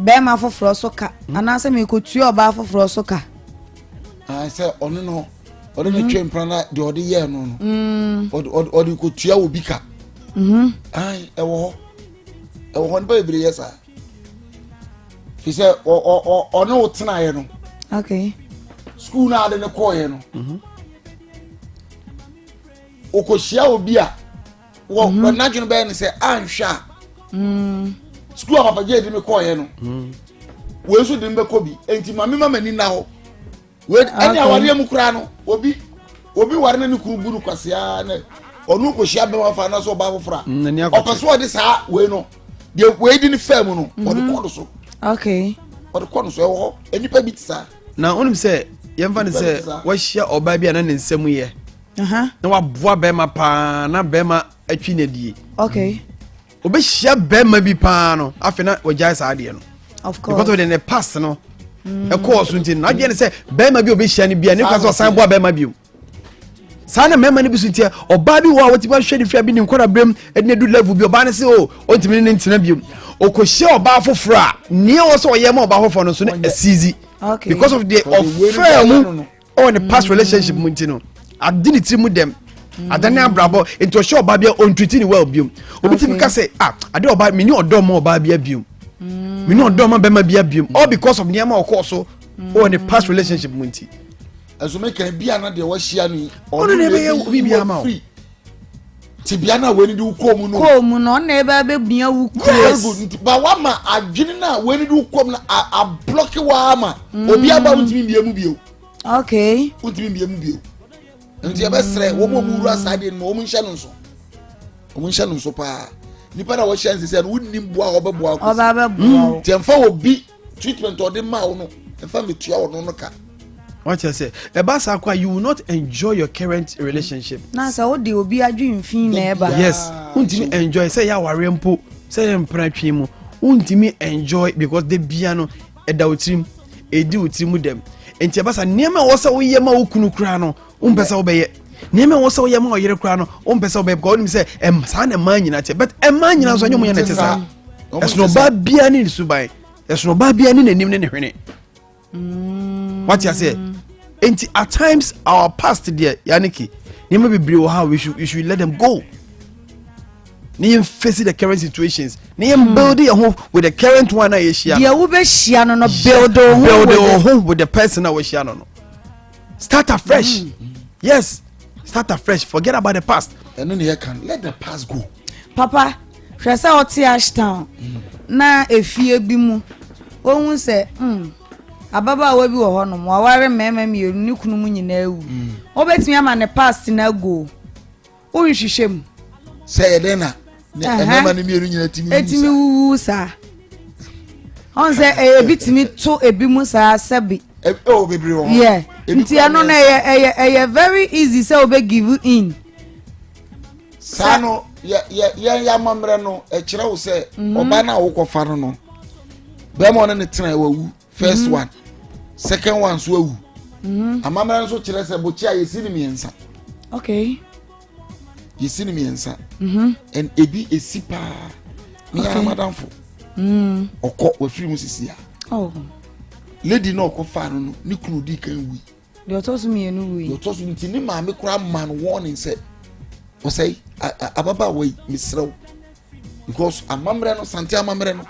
bɛrima foforɔ so ka anaasɛ mekɔtua ɔbaa foforɔ so ka? Sɛ ɔno no ɔde ne twe mpena na deɛ ɔde yɛɛ no no ɔde kɔtua obi ka. Ɛwɔ hɔ, ɛwɔ hɔ, nipa bebree yɛ saa fi sɛ ɔne wo tenaeɛ no, sukuu no ade ne kɔɔeɛ no, ɔkɔhyia obi a wɔ n'adwene bɛyɛ ne sɛ anhwɛ a sukuu a papa gye di mi kɔɔeɛ no, wei nso de mi bɛkɔ bi, nti maame ma m'ani na hɔ wei. Ɛne awareɛ mu koraa no, obi ware ne ne kunu bu no kwasea ne ɔno kɔhyia bɛma fa anaasɛ ɔbaa foforɔ a, ɔpɛ so ɔde saa wei no deɛ wei di ne faa mu no ɔde kɔ no so. Ɔde kɔ no so. Ɛwɔ hɔ, nnipa bi te saa. Na wonim sɛ yɛmfa no sɛ wahyia ɔbaa bi a na ne nsɛm yɛ na waboa bɛrima paa na bɛrima atwi no adie. Obɛhyia bɛrima bi paa no, afei na wagyae saa adeɛ no because of the past no ɛkɔɔ so. Nti n'adwene ne sɛ bɛrima bi a obɛhyia no bia ne kwan sɛ ɔsan boa bɛrima bio. Saa na mmarima no bi so ntiɛ ɔbaa bi wɔ a wɔtumi ahwɛ ne fia bi ne nkɔda berɛm ɛde ne du level bi, ɔbaa no sɛ o ɔntumi ne ne ntena biom, ɔkɔhyia ɔbaa foforɔ a nea ɔwɔ sɛ ɔyɛ ma ɔbaa foforɔ no so no asizi because of the ɔfɛɛ mu ɔwɔ ne past relationship mu. Nti no ade ne tiri mu dɛm adane abrabɔ nti ɔhyɛ ɔbaa bi a ɔntriti ne well biom. Obi ti bi ka sɛ, ah, ade ɔbaa mi ni ɔdɔ ma ɔbaa bi abiom, mi ni ɔdɔ ma bɛrima bi abiom, all because of nneɛma ɔkɔɔ so ɔwɔ ne past relationship mu nti. Ɛso meka bi a na deɛ wahyia no yi ɔno na ɛbɛyɛ obi bi ama o. Tibia na wei ni de wokɔ mu no. Kɔɔ mu no, ɔno na ɛbɛ abɛbua wo kuro. Very good. Nti ba wama adwene na wei ni de wokɔ mu no ablɔke wa ama obi aba, wontumi mbie mu bio. Wontumi mbie mu bio. Nti yɛbɛsrɛ wɔn a wɔn wura saa deɛ no mu, wɔn nhyɛ no nso, wɔn nhyɛ no nso paa. Nipa na wɔhyɛ nsesɛ no, wonnim boa a ɔbɛboa wo. Ɔba bɛboa wo. Nti ɛmfa obi treatment ɔde ma wo no ɛmfa metua ɔno no ka. Wakyɛ sɛ ɛba saa kɔ a, you will not enjoy your current relationship. Na sɛ wode obi adwemfi na ɛba. Yes, wontumi enjoy sɛ ɛyɛ awareɛ mpo, sɛ ɛyɛ mpena twe mu, wontumi enjoy because de bia no ɛda wo tirim, ɛdi wo tirim dɛm. Nti ɛba saa, nneɛma a ɛwɔ sɛ woyɛ ma wo kunu koraa no, wompɛ sɛ wobɛyɛ. Nneɛma a ɛwɔ sɛ woyɛ ma ɔyere koraa no, wompɛ sɛ wobɛyɛ because wonim sɛ saa na mmaa nyinaa teɛ. But mmaa nyinaa nso ɛnyɛ ɔmo nyɛ na ɛte saa. Ɛsono ɔbaa biara ne ne suban, ɛsono ɔbaa biara ne n'anim ne ne hwene. Wate aseɛ? Nti at times our past deɛ, yaniki nneɛma bebree wɔ ha, we should let them go ne yɛn face the current situations ne yɛn build yɛn ho with the current one a yɛhyia. Deɛ wobɛhyia no no, build wo ho. Build wo ho with the person a wɔhyia no no, start afresh. Yes, start afresh, forget about the past. Ɛno ne yɛ let the past go. Papa, hwɛ sɛ ɔte Ashtown na efie bi mu ohun sɛ ababaawa bi wɔ hɔnom, waware mmarima mmienu, ne kunu mu nyinaa ewu. Wobɛtumi ama ne past na go, wonhwehwɛ mu? Sɛ yɛ dɛn na ne mmarima no mmienu nyinaa tumi wu? Etumi wuwu saa. Ɔn sɛ ebi tumi to ebi mu saa sɛbi. Ɛwɔ bebree wɔ hɔ. Yɛ nti ɛno no ɛyɛ very easy sɛ wobɛ give in. Saa no yɛ yɛ yɛn yɛ amammerɛ no ɛkyerɛ wo sɛ ɔbaa no a wokɔfa no no, bɛrima ɔne ne tena wawu first one, second one nso awu. Amammerɛ nso kyerɛ sɛ bokye a yɛsi ne mmiɛnsa. Yɛsi ne mmiɛnsa and ebi esi paa ne yɛn amadamfo ɔkɔ wafiri mu sisi a. Oh. Lady na ɔkɔfaa no no, ne kunu dii kan wui. Deɛ ɔtɔ so mmienu wui. Deɛ ɔtɔ so nti ne maame koraa maa no warning sɛ ɔsɛe ababaawa yi mesrɛ wo because amammerɛ no sante amammerɛ no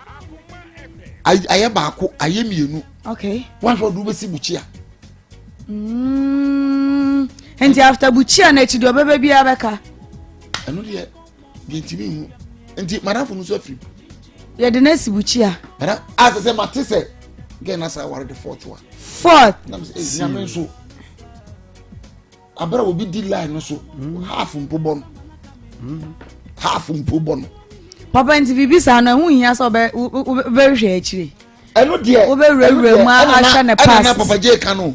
ayɛ baako ayɛ mmienu. Okay. Wahwɛ ɔde wobɛsi bukyia. Nti after bukyia no akyi deɛ ɔbɛbɛ biara bɛka. Ɛno deɛ. deɛ ntumi nhu nti madamfo no nso afiri mu. yɛde no asi bukyia. madam a sɛ sɛ mate sɛ gɛn na sa aware the fourth one. fourth. nam sɛ eh, nyame nso abere a obi di line no so mm. half mpo bɔ no mm. half mpo bɔ no. papa nti biribi saa no ɛho hia sɛ wobɛhwɛ akyire. Ɛno deɛ wobɛwurawura mu ahwɛ ne past. Ɛna na papa gye ka no.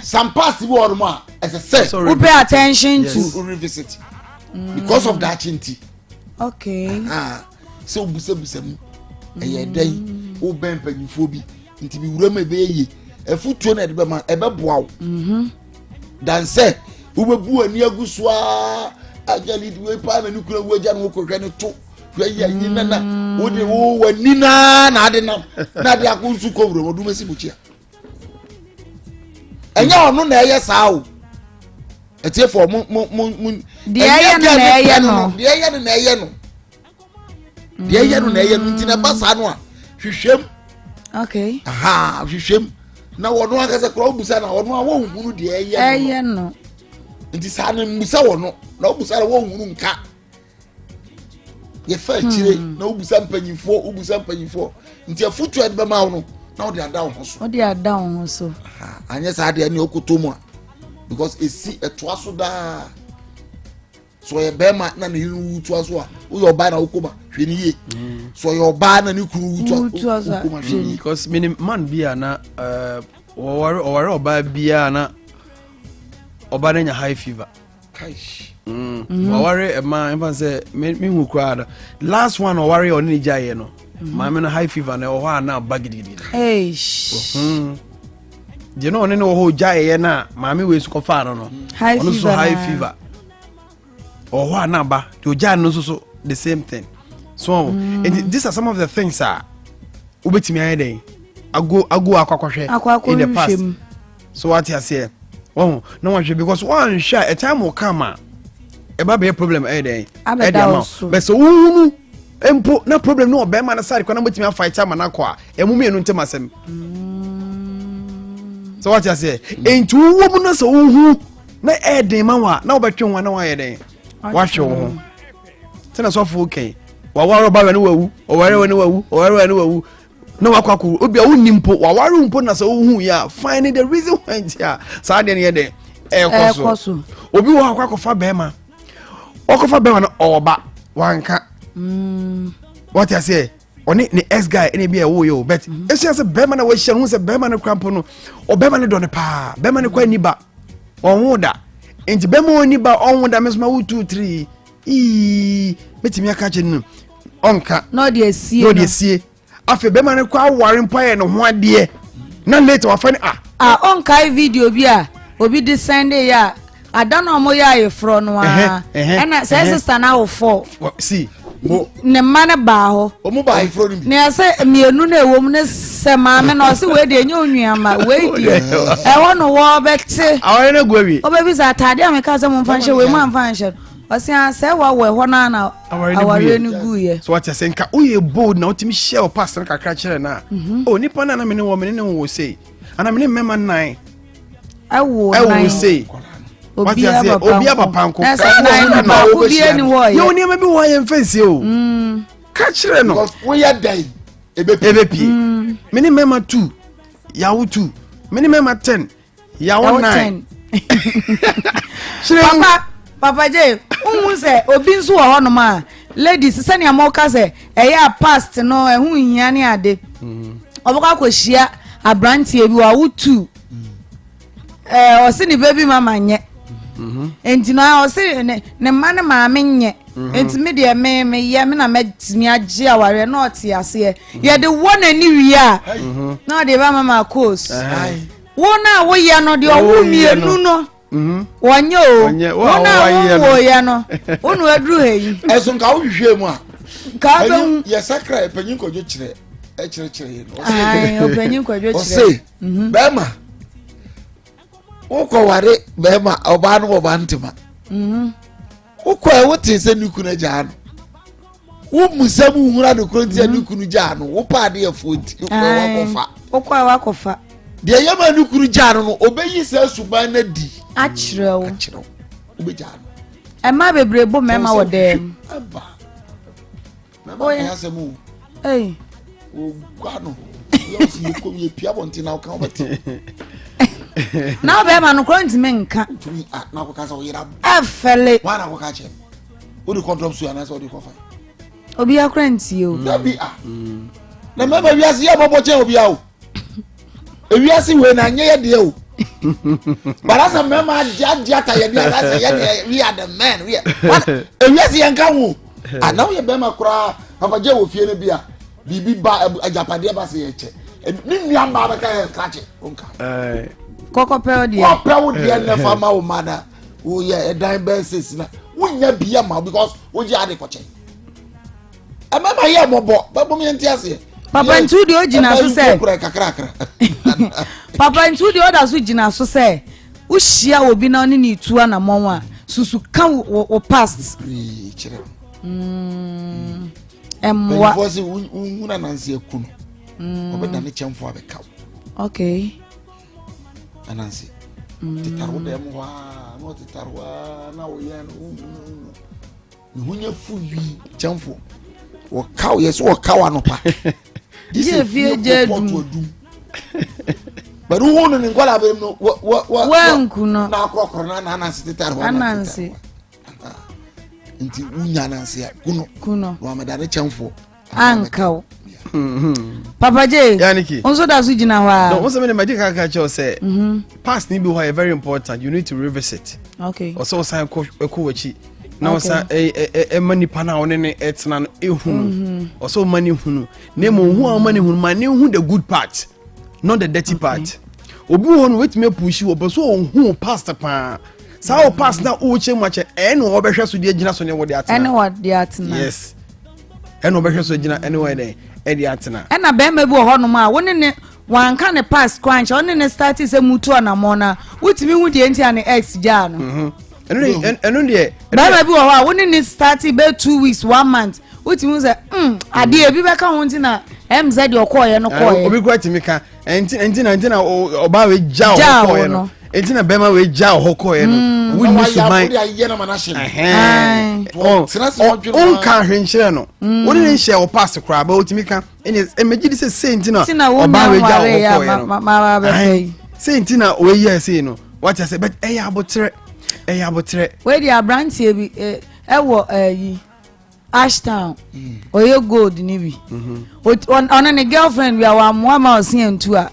Some past bi wɔ hɔ nom a ɛsɛ sɛ. Wo pay attention to. Yes. Revisit because of daakye nti. Okay. Sɛ wobusabusa mu ɛyɛ dɛn wobɛn mpanyinfoɔ bi nti bi wura mu ɛbɛyɛ yie ɛfutuo na ɛde bɛma ɛbɛboa wo. Dan sɛ wobɛbu ani agu so aa agyali wei paa na ne kura wu agya no wokɔhwɛ ne to. hwɛ yɛ yi nana wo de wo w'ani naa na ade nam na ade akɔ nsu kɔ wura wɔde bɛsi bukyia ɛnyɛ ɔno na ɛyɛ saa o ɛtiɛfo mo mo mo mo deɛ ɛyɛ no na ɛyɛ no deɛ ɛyɛ no na ɛyɛ no deɛ ɛyɛ no na ɛyɛ no nti na ɛba saa no a hwehwɛm okay aha hwehwɛm na wɔn ankasa kura obusa na wɔn a wɔn hunu deɛ ɛyɛ no nti saa no mmusa wɔn no na obusa na wɔn hunu nka. yɛfa akyire hmm. na wobusa mpanyinfoɔ wobusa mpanyinfoɔ nti afutuo a yɛde bɛma wo no na wode ada wo ho so. wode ada wo ho so. anyɛ saa deɛ ɛne ɔkoto mu a because esi ɛtoa so daa so ɔyɛ bɛrima na ne yere wu toa so a woyɛ ɔbaa na wokɔ ma hwɛ ne yie hmm. so ɔyɛ ɔbaa na ne kunu wu toa so wokɔ ma hwɛ ne yie. because mini man bi a na eh, ɔware ɔware ɔbaa bi a na ɔbaa no nya high fever. Waware ɛma nfa sɛ mehu koraa no last one ɔware ɔne ne gyaeɛ no mhm. maame no high fever na ɛwɔ hɔ a na aba gidigidi mhm. deɛ na ɔne ne wɔ hɔ gyaeɛ no a maame wei nso kɔfaa no no ɔno nso high fever ɔwɔ hɔ a na aba deɛ ɔgyae no nso so the same thing so mm. and these are some of the things a wobɛtumi ayɛ dɛn ago ago akɔ akɔhwɛ in the past So wate aseɛ? Wahu? Na wahwɛ because wanhwɛ a, a time will come a ɛba bɛyɛ problem ɛyɛ dɛn? Ɛde ama wo. Bɛ sɛ wohunu mpo na problem no wɔ bɛrima no side kɔ na mobɛtumi afight ama no akɔ a, ɛmu mmienu ntam asɛm. Sɛ wate aseɛ? Enti wowɔ mu na sɛ wohu na ɛyɛ den ma wo a, na wobɛtwe ho a na woayɛ dɛn? Woahwɛ wo ho. Sɛ na sɔfo kɛn, waware ɔba wɛ ne wawu, ɔware wɛ ne wawu, ɔware wɛ ne wawu. na wakɔ akɔ obi a wonni mpo waware mpo na sɛ wohu yɛ a find the reason why nti a saa deɛ no yɛ dɛ ɛkɔ so obi wɔ hɔ akɔ akɔfa bɛrima ɔkɔfa bɛrima no ɔba wanka mm. wɔte aseɛ ɔne ne ex guy ɛna ebi a ɛwɔ yɛ o but mm-hmm. esia sɛ bɛrima na wɔahyia no ho sɛ bɛrima no kura mpo no ɔbɛrima no dɔ no paa bɛrima no kɔ ani ba ɔnwo da nti bɛrima ɔni ba ɔnwo da mesoma wo two three ii mɛtumi aka kyerɛ no ɔnka na ɔde asie na ɔde asie afei bɛrima no kɔ aware mpo ayɛ ne ho adeɛ na later wafa ne ah. a ɔnkae video bi a obi de sɛnde yɛ a ada na ɔmo yɛ ayeforɔ no ara ɛna sɛ sista no awofɔ si ne mma no baa hɔ ɔmo ba ayeforɔ no bi na ɛsɛ mmienu na ɛwɔ mu ne sɛ maame na ɔse wei deɛ ɛnyɛ onua ma wei deɛ ɛhɔ no wɔbɛte aware no agu awie ɔbɛbisa ataade a meka sɛ momfa nhyɛ wei mu amfa nhyɛ no Ɔse ah sɛ wawɔ ɛhɔ no na awareɛ no guiɛ. So wate ase nka woyɛ bold na wotumi hyɛ wo past no kakra kyerɛ no a mhm. oh nipa no a na mene wɔ mene ne wɔ sei ana mene mmɛma nnan ɛwo ɛwo sei wate ase obia papa nko na sɛ nan no baako bi ani hɔ yɛ yɛwɔ nneɛma bi wɔ a yɛmfa nsie o mm. ka kyerɛ no woyɛ dɛn ɛbɛpie mm. mene mmɛma two yawo two mene mmɛma ten Yawo nine. Papa Papa J, wohu sɛ obi nso wɔ hɔnom a ladies sɛnea moka sɛ ɛyɛ a past no ɛho nhia ne ade. Mm. Ɔbɛkɔ akɔhyia aberanteɛ bi wawo tu. Ɛɛ ɔse ne baby mama nyɛ. Mm-hmm. Nti no ɔse ne ne mma ne maame nyɛ. Mm-hmm. Nti me deɛ me meyɛ me na mɛtumi agye awareɛ na ɔte aseɛ. Mm-hmm. Yɛde wɔ n'ani wie a na ɔde ba mama coast. Wo no a woyɛ no deɛ ɔwo mmienu no mhm. wɔnyɛ o wo no a wonwoeɛ no wo na aduru ha yi. Ɛso nka wohwehwɛ mu a nka wobɛhu. Yɛsakra panyin kɔdwo kyerɛ. Ɛkyerɛkyerɛ yɛn. Ɔpanyin Kwadwo kyerɛ. Ɔse mhm. bɛrima wokɔware bɛrima ɔbaa no wɔba ntoma. Mhm. Wokɔɛ wote sɛ ne kunu agyaa no. Womu sɛ mu hura no kuro nti a ne mhm. kunu gyaa no wopɛ ade afuo nti wokɔɛ wakɔfa. Wokɔɛ wakɔfa. Deɛ yɛ ma ne kunu gyaa no no ɔbɛyi saa suban no adi. Akyerɛ wo. Akyerɛ wo. Wobɛgyaa no. Ɛma bebree bo mmarima wɔ dɛm. Ɛba. Mɛma Oye. kan asɛm o. Ei. Ogua no. Yɛ ɔsi yɛ kom yɛ pia bɔnten na ɔka ɔbɛte. Na ɔbɛrima no kora ntumi nka. Ntumi a na akɔka sɛ ɔyera. Ɛfɛle. Wɔn na akɔka kyerɛ. Wode kɔ drop so anaasɛ ɔde kɔ fa. Obi akora ntie o. Dabi a. Na mɛma wiase yɛ mɔbɔ kyɛn obi a o. Ewiase wei na nyɛ yɛ deɛ o. But asɛ mmarima agye agye ata yɛ deɛ asɛ yɛ deɛ we are the men we are. Ewiase yɛn ka ho. Ana woyɛ bɛrima koraa papa gye wɔ fie no bi a biribi ba agyapadeɛ ba sɛ yɛkyɛ. Ne nua mmaa bɛka yɛ krakye onka. Kɔkɔ pɛ wo deɛ. Kɔpɛ wo deɛ nɛ fa ma wo ma na woyɛ ɛdan bɛn sisi na wonya bia ma because wogye ade kɔkyɛ. Ɛmɛma yɛ mɔbɔ bɛbom yɛn ti aseɛ. Papa ntu deɛ ogyina so sɛ. Papa ntu deɛ ɔda so gyina so sɛ wohyia obi na ɔne ne tu anamɔn a susu ka wo wo past. Bebree kyerɛ. Ɛmmoa. Mpanyinfoɔ sɛ wohunu ananse aku no. Ɔbɛda ne kyɛnfo abɛka wo. Okay. Ananse. Tetare wo dɛm hɔ a na ɔtetare hɔ a na woyɛ no wohunu. Ne ho nyɛ fu wii kyɛnfo. Wɔkaw yɛ sɛ wɔkaw anɔpa. Gye fie gye adum. Bɛde wo no ne nkɔla bɛm no wɔ wɔ wɔ. Wanku no. Na akorɔkorɔ na na ananse tetare hɔ. Ananse. Nti wunya ananse a ku no. Ku no. Na wameda ne kyɛnfo. Anka wo. Papa J. Yannick. Nso da so gyina hɔ a. No, nso mi na magye kaka kyerɛw sɛ. Mhm. Past ni bi hɔ yɛ very important. You need to revisit. Okay. Ɔsɛ ɔsan kɔ ɛkɔ w'akyi. Na ɔsan ɛ ɛ ɛma nipa na ɔne ne ɛtena no ehunu. Mhm. Ɔsɛ ɔma ne hunu. Na emu ohun a ɔma ne hunu ma ne hu the good part, not the dirty part. Obi wɔ hɔ no wetumi apushi wɔ pɛ so ohun past paa. Saa o past na o kyɛ mu akyɛ ɛna ɔbɛhwɛ so de agyina so ne wɔde atena. Ɛne wɔde atena. Yes. ɛna ɔbɛhwɛ so gyina ɛne wɔyɛ dɛn ɛde atena. Ɛna bɛrima bi wɔ hɔnom a wo ne ne wanka ne past koraa nkyɛ ɔne ne start sɛ mutu anammɔn no a wotumi hu deɛ nti a ne ex gyaa no. Mhm. Ɛno deɛ. Bɛrima bi wɔ hɔ a wo ne ne start bɛ 2 weeks 1 month, wotumi hu sɛ adeɛ ebi bɛka ho nti na ɛm sɛ deɛ ɔkɔɔyɛ no kɔɔyɛ. Obi kura tumi ka ɛnti ɛnti na ɛnti na ɔbaa wei gya ɔhɔ kɔɔyɛ no ɛnti na bɛrima wei gya ɔhɔ kɔɔyɛ no mm. Wonni suban ɔnka ahwɛ nkyerɛ no mm. Wone ne nhyɛ wɔ pass koraa bɛ wotumi ka ɛnɛ ɛmɛgye di sɛ sei nti na ɔbaa wei gya ɔhɔ kɔɔyɛ no, sei nti na wei yɛ sei no, wate ase, but ɛyɛ abotrɛ, ɛyɛ abotrɛ. Wei deɛ aberanteɛ bi ɛwɔ ɛyi Ashtown, ɔyɛ gold ni bi, ɔne ne girlfriend bi a wammoa ma ɔse antu a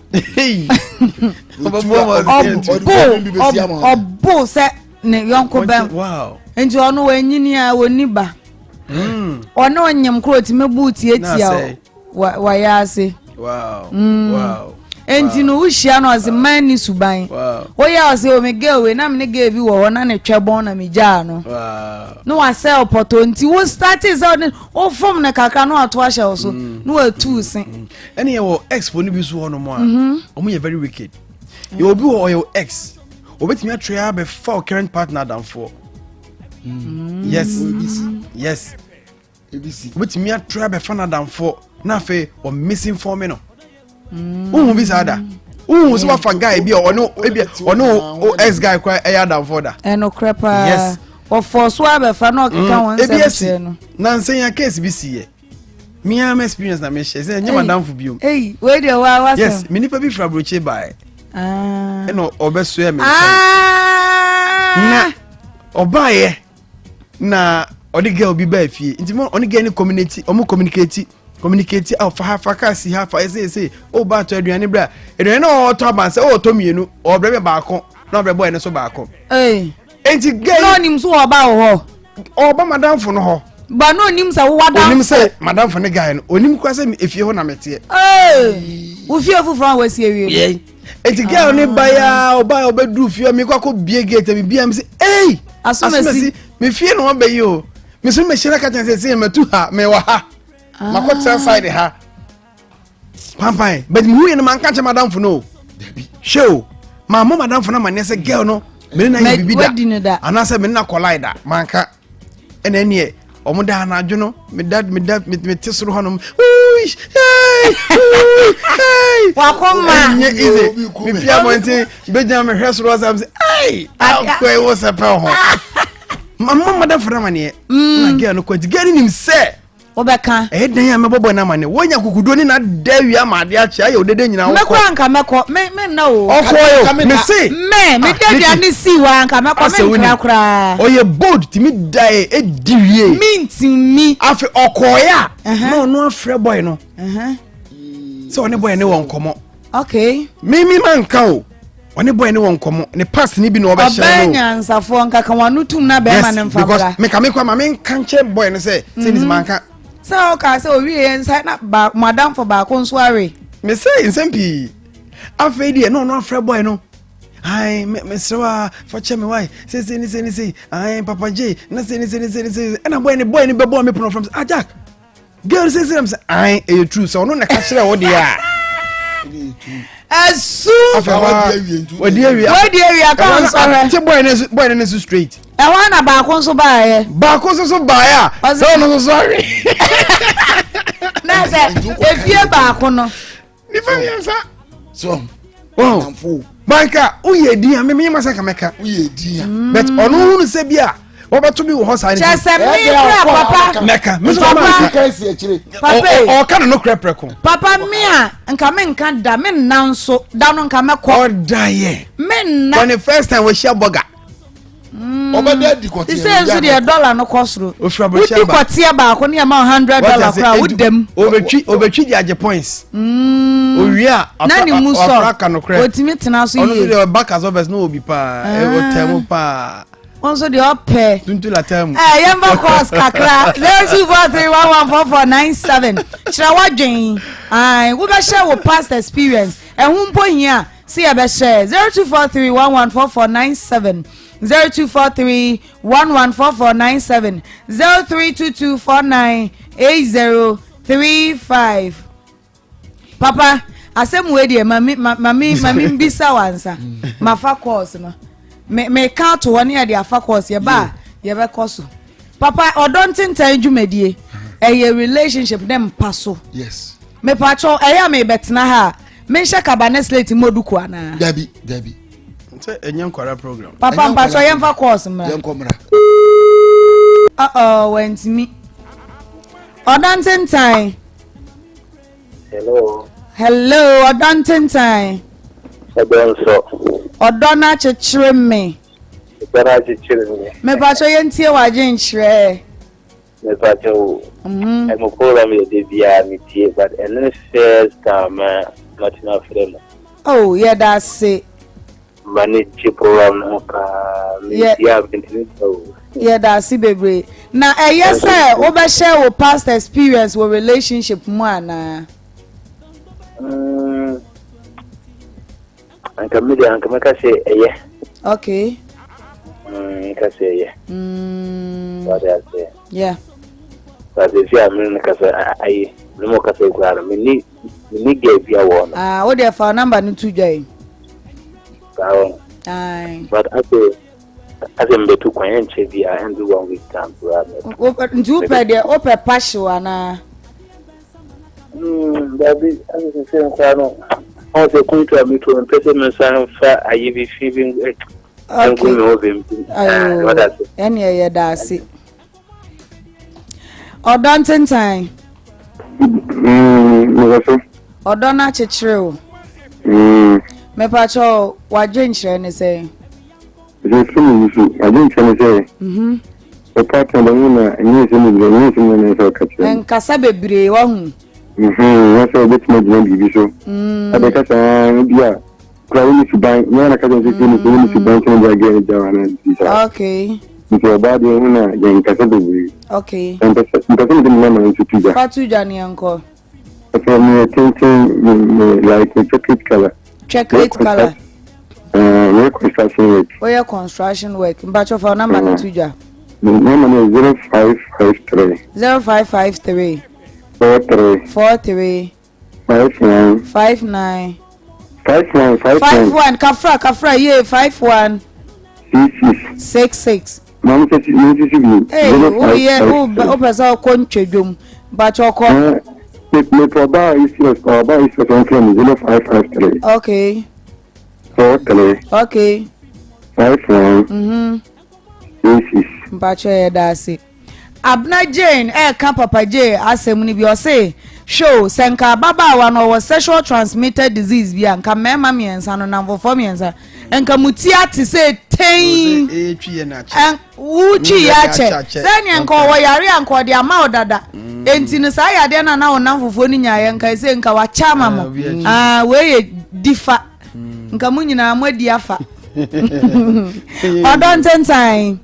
ɔbo sɛ ne yɔnko bɛm nti ɔno wanyini a wɔnni ba, ɔne ɔnyem koro ɔtumi bu tiatia wayɛ ase. Nti no wohyia no ɔse man ni suban woyɛ ɔse o me girl wei na me ne girl bi wɔ hɔ na ne twɛ bɔn na megyaa no na wasɛ ɔpɔtɔ nti wo starte sɛ ɔne wofom no kakra na wato ahyɛ wo so na watu se. Ɛne yɛwɔ ex fo no bi so hɔ nom a ɔmo yɛ very wicked. Yɛwɔ bi wɔ ɔyɛ ex, obetumi atwerɛ abɛfa wo current partner adamfoɔ. Yes, wobɛtumi atrɛ abɛfa no adamfoɔ na afei wɔ misinform no. Wohu bi saa da? Wohu sɛ wafa guy bi a ɔne ebi ɔne o ex guy kora ɛyɛ adamfoɔ da? Ɛnokorɛ paa. Yes, wɔfɔ so abɛfa na ɔkeka wɔn nsɛm kyerɛ no. Na nsɛn ya case bi si yɛ me ara experience na mehyɛ sɛ ɛnyɛ madamfo biom. Eyi wei deɛ wa wasɛm. Yes, me nipa bi fira aburokye baeɛ ɛna ɔbɛsoɛ me nkyɛn na ɔbaeɛ na ɔde girl bi baa fie nti mo ɔne girl ne community ɔmo communicate communicate a ɔfa ha fa kaa si ha fa ɛsɛ ɛsɛ o ba atɔ aduane bra aduane na ɔtɔ abansɛ ɔtɔ mmienu ɔbrɛ mi baako na ɔbrɛ bɔyɛ ne so baako. Nti girl na ɔnim so ɔba wɔ hɔ. Ɔba madamfo no hɔ. Ba na onim sɛ wowɔ adamfo. Onim sɛ madamfo ne guy no onim kura sɛ efie hɔ na meteɛ. Wo fie foforɔ a wasi awie. Eti girl ne ba ya ɔba ya ɔbɛduru fie mi kɔ akɔ bie gate mi bia mi sɛ ei asomasi mi fie na ɔbɛ yi o mi so mi hyɛn aka kyɛn sɛ sɛ mɛtu ha mɛ wɔ ha makɔ tena side ha. Pampan but mehu yɛ no manka nkyɛ madamfo no o. Hwɛ o, mammɔ madamfo no amanneɛ sɛ girl no mene na yɛ biribi da anaasɛ mene na kɔlae da manka. Ɛna ɛneɛ wɔn da anadwo no meda meda mete soro hɔnom wakoma ɛnyɛ easy mepia abɔnten bɛgyina mehwɛ soro ɔsam sɛ ei akɔ ɛwɔ sɛ pɛ ho mama madamfo no amanneɛ na girl no kɔ nti girl no nim sɛ Wobɛka. Ɛyɛ dɛn a mɛbɔ bɔ no amanneɛ? Woanya akokoduo ne n'ada awia ama adeɛ akye ayɛ odede nyinaa wokɔ. Mɛkɔ anka mɛkɔ me me nna o. Ɔkɔ o mese. Mɛ me de aduane si hɔ anka mɛkɔ me nkra koraa. Ɔyɛ bold tumi dae edi wie. Me ntumi. Afe ɔkɔɔɛ a na ɔno afrɛ boy no. Sɛ ɔne boy ne wɔ nkɔmɔ. Okay. Me me ma nka o. Ɔne boy ne wɔ nkɔmɔ ne pass ni bi na ɔbɛhyɛ no. Ɔbɛn nyansafoɔ nka ka wɔn ano tum na bɛrima ne nfa bra. Because meka me kɔ ma me nka nkyɛn boy no sɛ sɛ ne ma nka. Sɛ ɔka sɛ owie yɛn nsa na ba mo adamfo baako nso awe. Me sɛ nsɛm pii afei deɛ na ɔno afrɛ boy no. Ayi me mesrɛ wa fa kyɛ me wae sɛ sɛ ne sɛ ne sɛ ayi papa gye na sɛ ne sɛ ne sɛ ne sɛ ɛna boy ne boy ne bɛbɔ me pono fam sɛ ah Jack. Girl sɛ sɛ sɛ an ɛyɛ true sɛ ɔno na ɛka kyerɛ wo deɛ a. Ɛsu. Wadi awie. Wadi awie aka nsɔhwɛ. Te boy ne so boy ne so straight. Ɛhɔ na baako nso baayɛ. Baako nso so baayɛ a sɛ ɔno nso so awe. Na sɛ efie baako no. Nipa mmiɛnsa. So. Wɔn banka woyɛ din a mímí ma sɛ ka mɛka. Woyɛ din a. But ɔno hunu sɛ bi a wɔbɛto bi wɔ hɔ saa. Kyɛ sɛ mi kura papa. Mɛka mi sɔ ma nka. Papa ɔka ne no korɛ prɛko. Papa mi a nka mi nka da mi nna nso da no nka mɛkɔ. Ɔda yɛ. Mi nna. For the first time wɔhyia bɔga. Mm. Ɔbɛda adi kɔteɛ. Sise nso deɛ dɔla no kɔ soro. Ofura abɔkyɛ aba. Wodi kɔteɛ baako ne ɛma hundred dollar koraa wodam. Obetwi obetwi di agye points. Mm. Owie a na ne mu sɔ ɔfra ka no korɛ. Otumi tena so yie. Ɔno nso deɛ ɔba kasɔfɛs na obi paa. Ah. Ɔtɛ mu paa. Ɔno nso deɛ ɔpɛ. Tuntu la tɛ mu. Ɛɛ yɛn bɛ kɔɔs kakra 0243114497 kyerɛ wadwen. Ayi wobɛhyɛ wo past experience ɛho mpo hia. Se yɛbɛhyɛ 0243114497, 0243114497, 0322498035. Papa, asɛm wei deɛ ma mi ma mi ma mi mbisa wansa. Ma fa course no. Me me ka to hɔ ne yɛde afa course yɛba a yɛbɛkɔ so. Papa, ɔdɔ ntentan dwumadie ɛyɛ relationship ne mpa so. Yes. Mepakyɛw ɛyɛ a mebɛtena ha a menhyɛ kaba ne slate mmɔ duku anaa? Dabi dabi. Sɛ ɛnyɛ nkwara program. Papa mpakyɛw yɛmfa course mmra. Yɛnkɔ mmra. Uh-oh, wantumi. Ɔdɔ ntentan. Hello. Hello, ɔdɔ ntentan. Ɔdɔ nso. Ɔdɔ no akyekyere me. Ɔdɔ no akyekyere me. Mepakyɛw yɛntie w'adwenkyerɛ. Mepakyɛ wo, ɛmo program yɛ de biara me tie but ɛno ne first time ma matumi afrɛ mo. Oh, yɛda ase. M'ani gye program no ho paa, me tie a mentumi nna o. Yɛda ase bebree. Na ɛyɛ sɛ wobɛhyɛ wo past experience wɔ relationship mu anaa? Mm. Anka me deɛ anka mɛka sɛ ɛyɛ. Okay. Mm, nka sɛ ɛyɛ. Mm. Wade aseɛ. Yeah. Wade fi a mene no kasa ayi mene mo kasa kura no meni meni gɛ bi awɔ no. Ah, wo deɛ fa number no to dwa yi. Saa wɔ. Aye. But ase ase mbɛtu kwan ɛnkyɛ bi a ɛndu one week time kura. Nti wopɛ deɛ wopɛ pahyew anaa? Mm, dabi, ɛne sɛ nkora no, ɔn sɛ kuntu a metu mpɛ sɛ me nsa mfa ayi bi fi bi ngu me ho bi mpi. Ɛne ɛyɛ da ase. Ɔdɔ ntentan. Mm, so. Ɔdɔ no akyekyere o. Mm. Mepakyɛ wadwenkyerɛ ne sɛn? Sɛ sɛ mo nso adwenkyerɛ ne sɛ. Mhm. Ɔpa ka dɛm na ɛnyɛ nsɛm bebree ɛnyɛ nsɛm na ɛsɛ ɔka kyerɛ. Nkasa bebree wahu. Mhm, na sɛ ɔbɛtumi agyina biribi so. Mm. Abɛka saa bi a kura wo ne suban nyɛ na kasa sɛ sɛ ne sɛ wo ne suban sɛ ne agɛ ne gya wa na bi saa. Okay. Nti ɔbaa deɛ ho na yɛn nkasa bebree. Okay. Mpɛ sɛ mpɛ sɛ mede me nama nso to dwa. Fa to dwa ne yɛnkɔ. Ɛfɛ me tenten me me like me chocolate color. Chocolate color. Ɛɛ meyɛ construction work. Woyɛ construction work. Mpatsɔ fa number no to dwa. Me number no 0553. 0553. 43. 43. 59. 59. 51 51. 51 kafra kafra yie 51. 66. 66. Maame sɛ si mi sisi bi. Ee woyɛ wopɛ sɛ ɔkɔ ntwadwom mpakyɛ ɔkɔ. Mepɛ ɔbaa ECS ɔbaa ECS ɔnfrɛ mi 0553. Okay. 43. Okay. 51. Mhm. 86. Mpakyɛ yɛ da ase. Abena Jane ɛɛka Papa Jay asɛm no bi ɔse hwɛ o sɛ nka ababaawa no ɔwɔ sexual transmitted disease bi a nka mmarima mmiɛnsa no namfofoɔ mmiɛnsa nka mo ti ate sɛ tɛn wotwi yɛ akyɛ sɛdeɛ nka ɔwɔ yare a nka ɔde ama wo dada mm. enti no saa yadeɛ no a na wo namfofoɔ no nyaeɛ nka ɛsɛ nka wakyɛ ama mo ah, wei yɛ difa mm. nka mo nyinaa moadi afa ɔdɔ ntentan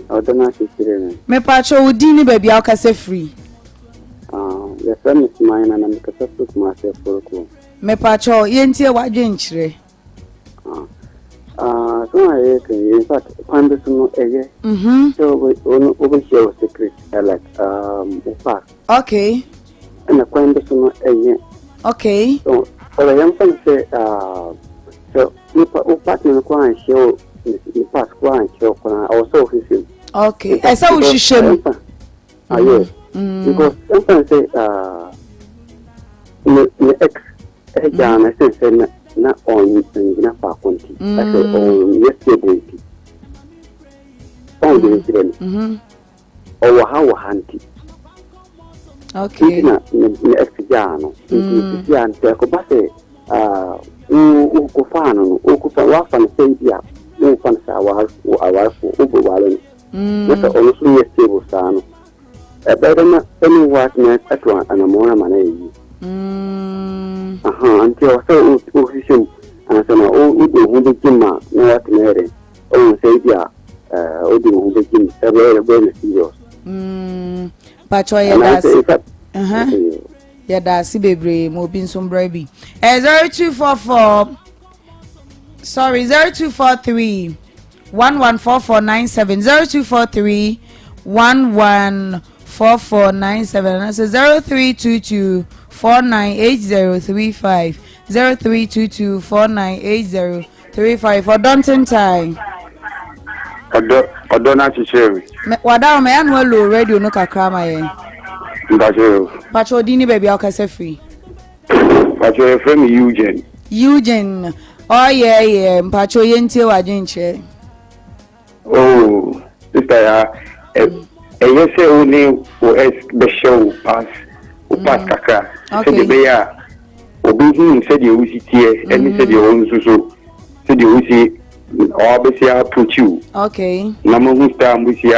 Ɔdɔ no akyekyere me. Mepakyɛw wo din ne baabi a wokasa firi? Ah, yɛfrɛ me Sumaina na mekasa firi Kumasi Aforoko. Mepakyɛw, yɛntie w'adwenkyerɛ. Ah, ah, so a yɛyɛ kan in fact, kwan bi so no ɛyɛ. Mhm. Sɛ wobɛhyia wo secret, eh, like, um, wo past. Okay. Ɛna kwan bi so no ɛnyɛ. Okay. So, ɔlɛ yɛmfa no sɛ, ah, sɛ Nipa wo partner no koraa anhyɛ wo ne pass koraa ankyerɛ wo koraa ɔwɔ sɛ wohwehwɛ mu. Okay, ɛsɛ wohwehwɛ mu. Ah yes, mm. because ɛmfa n sɛ ah, ne ne ex ɛgyaa no ɛsɛn sɛ na na ɔngyina faako nti ɛsɛ ɔnyɛ stable nti ɔngyina nkyerɛ no. Ɔwɔ ha wɔ ha nti. Okay. Nti na ne ne ex gyaa no. Nti mm. sisi a nti ɛkɔba sɛ ah, wo wokɔfaa no no wokɔfa woafa no sɛ bi a womfa no sɛ awarefo awarefo wobɛware no. Mm. Na sɛ ɔno nso nyɛ stable saa no ɛbɛyɛ dɛ na ɛne wo atena ato anammɔn ama no ayɛ yie. Mm. Aha nti ɛwɔ sɛ wohwehwɛ mu ansa na wode wo ho bɛgye mu a na woatena yɛ dɛn Ɔhu sɛ ebi a odi ne ho bɛgye mu ɛbɛyɛ ɛbɛyɛ no serious. Mm, patro yɛ da ase. Yɛ da ase bebree ma obi nso mbra bi. Eh, 0244 sorry 0243 114497 0243 114497 anaasɛ 0322 498035 0322 4980 35 ɔdɔ ntentan. Ɔdɔ ɔdɔ no akyekyere me. Me wada ma ya no low radio no kakra ma yɛn. Mpakyɛ o. Mpakyɛ odin ne baabi a wokasa firi. Mpakyɛ yɛfrɛ me Eugene. Eugene ɔyɛ yɛ mpakyɛ yɛntie w'adwenkyerɛ. Oh sister ya ɛyɛ sɛ wo ne wo ex bɛhyɛ wo pass wo pass mm. kakra sɛdeɛ ɛbɛyɛ a ɔbɛhunu sɛdeɛ wosi teɛ ɛne mm. sɛdeɛ wɔn nso so sɛdeɛ wosi ɔabɛsi approach wo okay na mohu star mosi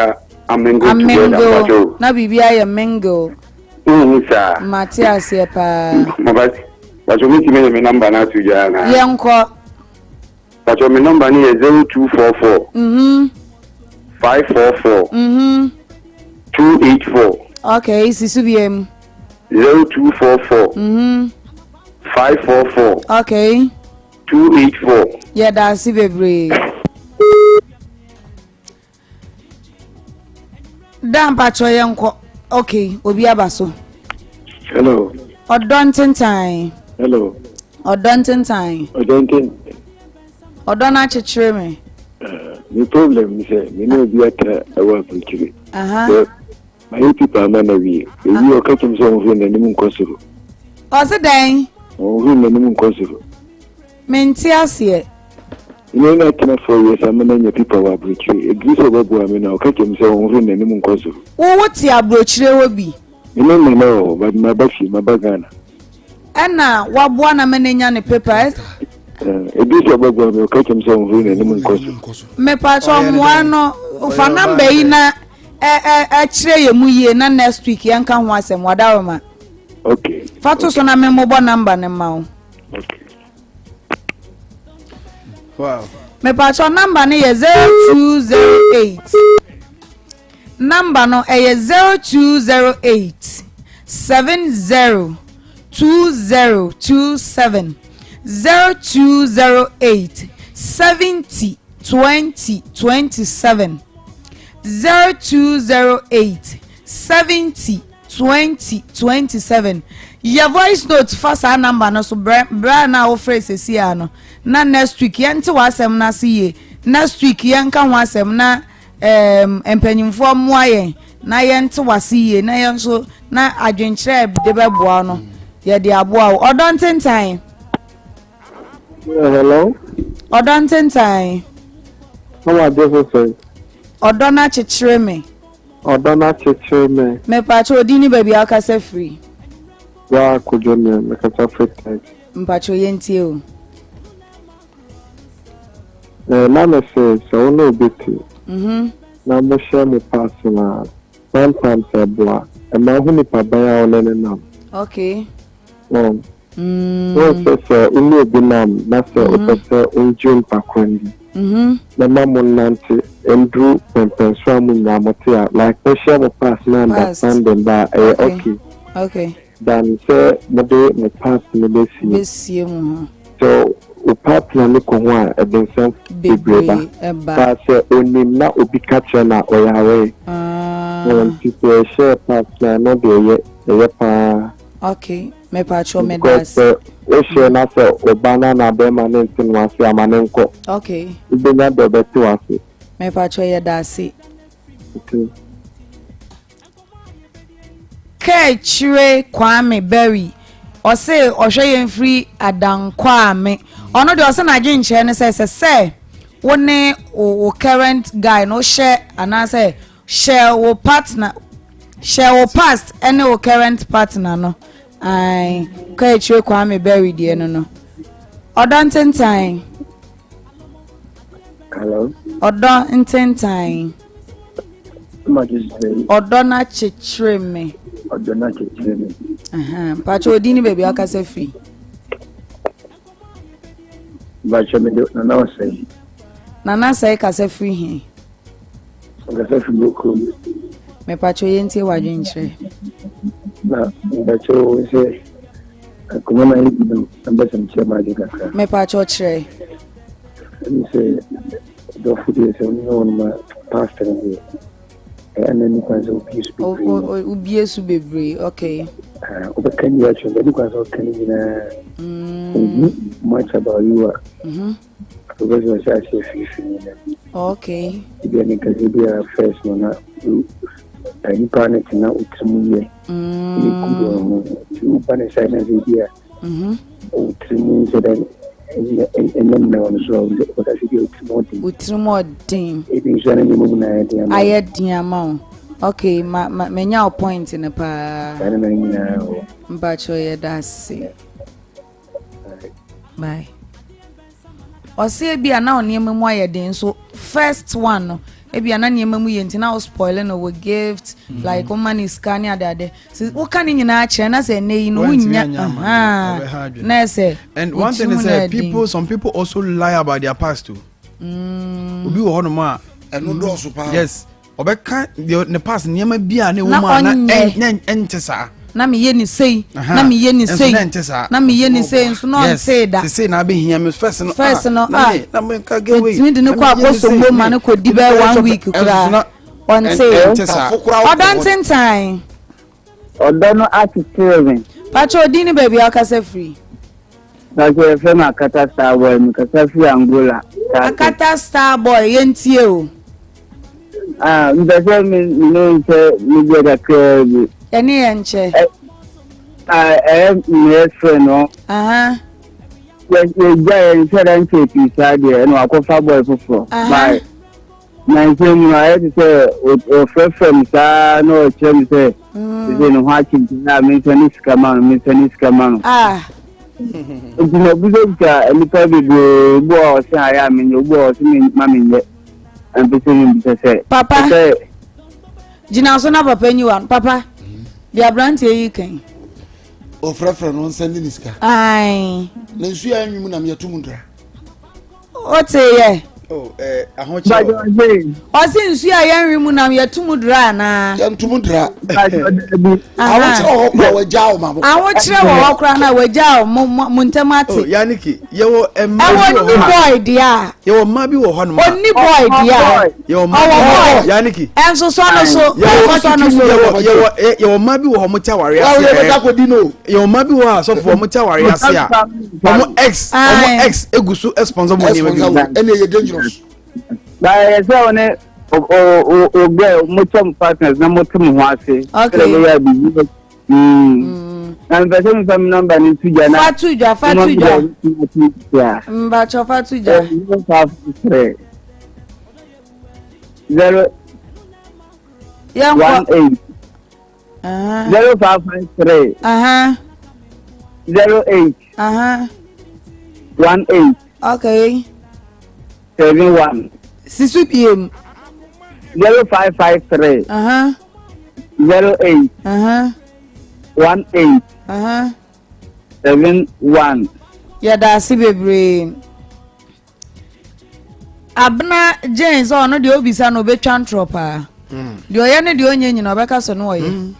amingle together mpakyɛw na biribi ayɛ mingle wohu saa mate aseɛ paa mpakyɛw mɛtumi ne me namba no ato gyaa na yɛnkɔ Pacho me number no yɛ 0244. Mhm. 544. Mhm. 284. Okay, si so biem. 0244. Mhm. 544. Okay. 284. Yɛda ase bebree. Da mpakyɛ yɛn kɔ okay obi aba so. Hello. Ɔdɔ ntentan. Hello. Ɔdɔ ntentan. Ɔdɔ ntentan. Ɔdɔ no akyekyere me. Eh, me problem ni sɛ me ne obi atra ɛwɔ aburukyire. Sɛ mayɛ pipa ama no awie. Ewie ɔka kyerɛ me sɛ ɔnhoro n'anim nkɔ soro. Ɔse dɛn? Ɔnhoro n'anim nkɔ soro. Mente aseɛ. Me ne no atena 4 years ama no anya pipa wɔ abrokyire. Ɛduru sɛ ɔbɛboa me no a, ɔka kyerɛ me sɛ ɔnhoro n'anim nkɔ soro. Wo wo te abrokyire hɔ bi? Me ne Nana wɔ hɔ but maba fie, maba Ghana. Ɛna waboa no ama no anya ne paper ɛ? Ɛduru sɛ ɔbɛboa me, ɔka kyerɛ me sɛ ɔnhoro n'anim nkɔ soro. Mepakyɛ mmoa no, fa number yi na ɛ ɛ ɛkyerɛ yɛ mu yie na next week yɛnka ho asɛm, Wadaroma. Okay. Fa to so na me mmobɔ number no mma wo. Okay. Wow. Mepatwa number no yɛ 0208. Number no ɛyɛ 0208 70 2027 0208 70 20 27 0208 70 20 27. Yɛ voice note fa saa number no so brɛ brɛ a na wofrɛ sɛsi a no na next week yɛnte w'asɛm no ase yie. Next week yɛnka ho asɛm na ɛɛm mpanyinfoɔ mmoa yɛn na yɛnte w'ase yie na yɛn nso na adwenkyerɛ a yɛde bɛboa no yɛde aboa wo. Ɔdɔ ntentan. Yeah, hello. Ɔdɔ ntentan. Mama Joseph sɛ. Ɔdɔ no akyekyere me. Ɔdɔ no akyekyere me. Mepaakyɛ odin ne baabi a wokasa firi. Bra Kojo ne mekasa firi Turkey. Mpakyɛ yɛntie o. Eh, na me se sɛ wo ne obi te mhm. na mohyɛ mo paase no a sometimes ɛboa ɛma ho nipa bɛn a wo ne ne nam. Okay. Um, mm. Wohu sɛ sɛ wo ne obi nam na sɛ mm-hmm. wopɛ sɛ wongye onipa korɔ no di mm-hmm. na ma mo nnante nduru pɛmpɛnso a mo nyinaa mote a like mohyɛ mo pass na understanding ba a ɛyɛ okay. Okay. Than sɛ mode mo past no bɛsie. Bɛsie mo ho. Sɛ wo partner no kɔ ho a ɛde nsɛm bebree ba. But sɛ onim na obi ka kyerɛ no a ɔyɛ aware. Ah. Nti sɛ ɛhyɛ past no a ɛno deɛ ɛyɛ ɛyɛ paa. Okay, mepatwɔ meda ase. Because sɛ wohyɛ na sɛ ɔba no anaa bɛrima no nte no ase ama no nkɔ. Okay. Wobɛnya deɛ ɔbɛte wo ase. Mepatwɔ yɛda ase. Okay. Kaakyire Kwame Berry ɔse ɔhwɛ yɛn firi Adankwame. Ɔno deɛ ɔse n'adwenkyerɛ ne sɛ ɛsɛ sɛ wo ne wo current guy no hyɛ anaasɛ hyɛ wo partner hyɛ wo past ne wo current partner no. Ae, Kaakyire Kwame Berry deɛ no no. Ɔdɔ ntentan. Hello. Ɔdɔ ntentan. Ɔdɔ no akyekyere me. Ɔdɔ no akyekyere me. Mpakyɛ odi ne baabi akasa firi. Mpakyɛ me de nana ɔsɛe. Nana sɛe kasa firi he? Ɔkasa firi Bokurom. Mepakyɛ yɛntie w'adwenkyerɛ. Na mepakyɛ wo sɛ akonnwa no ayɛ bi no na mpɛ sɛ mekyerɛ m'adwen kakra. Mepakyɛ kyerɛ. Ɛne sɛ dɔfo deɛ sɛ wone wɔn ma pastor no deɛ ɛyɛ na ni kwan sɛ wobie so bebree. Wobie so bebree okay. Wobɛka nyinaa kyerɛ no ni kwan sɛ woka ne nyinaa. Ohu much about you a. Mm-hmm. Afei sɛ ɔhyɛ aseɛ firifiri ne nam. Okay. Ebi a ne nkasa bi a first no na nipa no te na wotiri mu yɛ. Ɛyɛ good wɔ ho. Nti woba ne side na sɛ ebi a wotiri mu sɛ dɛ ɛnyɛ mmerɛ wɔ no so a wɔka sɛ bi a wotiri mu ɔden. Wotiri mu ɔden. Ebi nso a na nneɛma mu na ayɛ den ama wo. Ayɛ den ama wo. Okay, ma ma manya wo point no paa. Saa ne na ne nyinaa wɔ. Mpakyɛ yɛda ase. Bye. Ɔse ebia na nneɛma mu ayɛ den nso first one no ebia na nneɛma mu yɛ nti na wo spoil no wɔ gift mm -hmm. like woma ne sika ne adeade sɛ woka ne nyinaa kyerɛ na sɛ ɛnɛ yi no wonya na ɛsɛ and one thing is that people some people also lie about their past too mm. obi wɔ hɔnom a ɛno dɔɔso paa yes Ɔbɛka deɛ ne past nneɛma bi a na ɛwɔ mu a na ɛnte saa. Na meyɛ ne sei, na meyɛ ne sei, na meyɛ ne sei nso na ɔntee da. Sesei na abɛhia me first no. First no ah, na meka gɛ wei. Metumi de ne kɔ akɔsombo ma no kɔdi bɛyɛ one week koraa. Ɔntee. Ɔdɔ ntentan. Ɔdɔ no akyekyere me. Pakyɛ odin ne baabi a wokasa firi. Pakyɛ yɛfrɛ me Akata Star Boy, mekasa firi Angola. Akata Star Boy, yɛntie o. Ah, mpɛ sɛ me me ne wo nkyɛ me deɛ kakraa bi. Ɛne yɛ nkyɛ. Ah, ɛyɛ me ex friend no. Aha. Yɛ yɛgya yɛ nhyɛ da nkyɛ pii saa deɛ ɛna wakɔfa boy foforɔ. Aha. Nansa mu no, ayɛ te sɛ ɔfrɛfrɛ me saa na ɔkyerɛ me sɛ sɛ ne ho akye nti na mensa ne sika ma no mensa ne sika ma no. Ah. Nti mabisabisa nnipa bebree obi a ɔse ayɛ a menyɛ obi a ɔse ma menyɛ mpɛ sɛ membisa sɛ. Papa gyina so na papa nyi wa papa deɛ aberanteɛ yi kan. Ɔfrɛfrɛ no nsa ne ne sika. Ae. Na nsuo a anwum nam yɛto mu dra. Wote yɛ. Oh, eh, ahokyerɛ wɔ hɔ. Ɔse nsuo a yɛnwe mu nam yɛto mu dra anaa? Yɛnto mu dra. Ahokyerɛ wɔ hɔ koraa wagya wo ma mo. Ahokyerɛ wɔ hɔ koraa na wagya wo mo mo ntam ate. Oh, Yaniki, yɛwɔ mmaa bi wɔ hɔ. Ɛwɔ ni boy deɛ a. Yɛwɔ mmaa bi wɔ hɔ nom a. Ɔni boy deɛ a. Yɛwɔ mmaa bi wɔ hɔ. Yaniki. Ɛnsosɔ no so. Ɛnsosɔ no so. Yɛwɔ yɛwɔ yɛwɔ mmaa bi wɔ hɔ mo te aware ase. Wɔn yɛ bɛ akɔdi no. Yɛwɔ mmaa bi wɔ hɔ a sɔfo wɔn te aware ase a. Wɔn ex wɔn ex egu so sponsor mo nneɛma bi. Ɛna ɛyɛ dangerous. Na ɛyɛ sɛ wo ne o o o girl mo kyɛ mo partners na mo te mo ho ase. Okay. Sɛ ɛbɛyɛ a biribi Na mepɛ sɛ mefa me nɔmba no to dwa na. Fa to dwa, fa to dwa. Mbakyɛ fa to dwa. 0553 0 Yɛnkɔ. 18 0553 08 18 Okay. 71. Sisu biem. 0553 08 18 71. Yɛda ase bebree. Abena Jane sɛ ɔno deɛ obisa no obetwa ntorɔ paa. Hmm. Deɛ ɔyɛ ne deɛ ɔnyɛ nyina ɔbɛka sɛ no ɔyɛ. Hmm.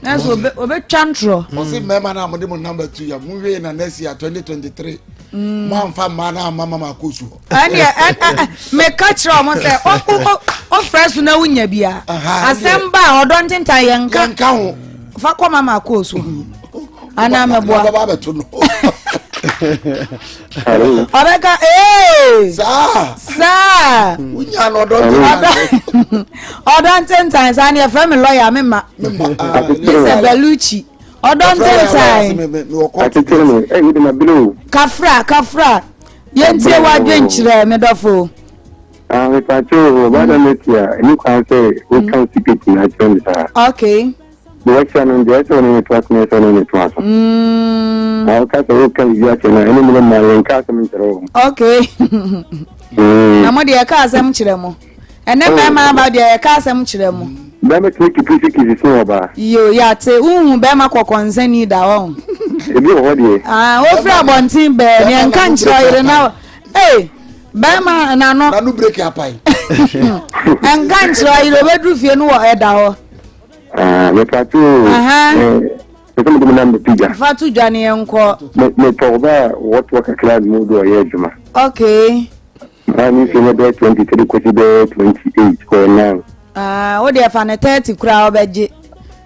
Nanso obetwa ntorɔ. Ɔsi mmarima naa mo de mo namba tu ya mo hwee na next year 2023. Hmm. Mo anfa mmaa naa ama mama akɔ su hɔ. Ɛnni ɛ ɛ meka kyerɛ ɔmo sɛ ɔfrɛ so na wonya bia. Asɛm ba a ɔdɔ ntentan yɛn nka. Yɛn nka ho. Fa kɔ mama akɔ su. Anaa mɛboa. Ɔbɛka ee. Saa. Saa. Wonya no ɔdɔ ntentan. Ɔdɔ ntentan saa ne yɛfrɛ me lɔya me ma. Mr. Bellucci. Ɔdɔ ntentan. Kafra kafra. Yɛntie w'adwenkyerɛ me dɔfo. Ah, mepatwo o, ɔbaa mɛti a, ɛni kwan sɛ woka wo secret na akyerɛ me saa. Okay. Deɛ wahyia no deɛ ɛsɛ ɔne ne toa so na ɛsɛ ɔne ne toa so. Mm. Na woka sɛ woka biribi akyerɛ no a ɛne mene mma yɛnka asɛm nkyerɛ wɔn. Okay. Mm. Na mo deɛ yɛka asɛm kyerɛ mo. Ɛnɛ Oh. mmarima aba deɛ yɛka asɛm kyerɛ mo. Bɛrima tumi kipi sikisi sen ɔbaa. Yo yɛate wohu bɛrima kɔkɔnsani da hɔ. Ebi wɔ hɔ deɛ. Ah, wofiri abɔnten bɛɛ neɛ nka nkyerɛ ɔyere na ee bɛrima nano. Nano break apae. Nka nkyerɛ ɔyere obɛduru fie no wɔ ɛda hɔ. Ah, mepatwo o. Ɛsɛ mede me nam bɛto dwa. Fa to dwa ne yɛnkɔ. Mepɛ ɔba a wɔtoɔ kakra ne mu de ɔyɛ adwuma. Okay. Maa ne mfie no bɛyɛ 23 kɔsi bɛyɛ 28 or 9. Ah, wo deɛ fa ne 30 koraa wobɛgye.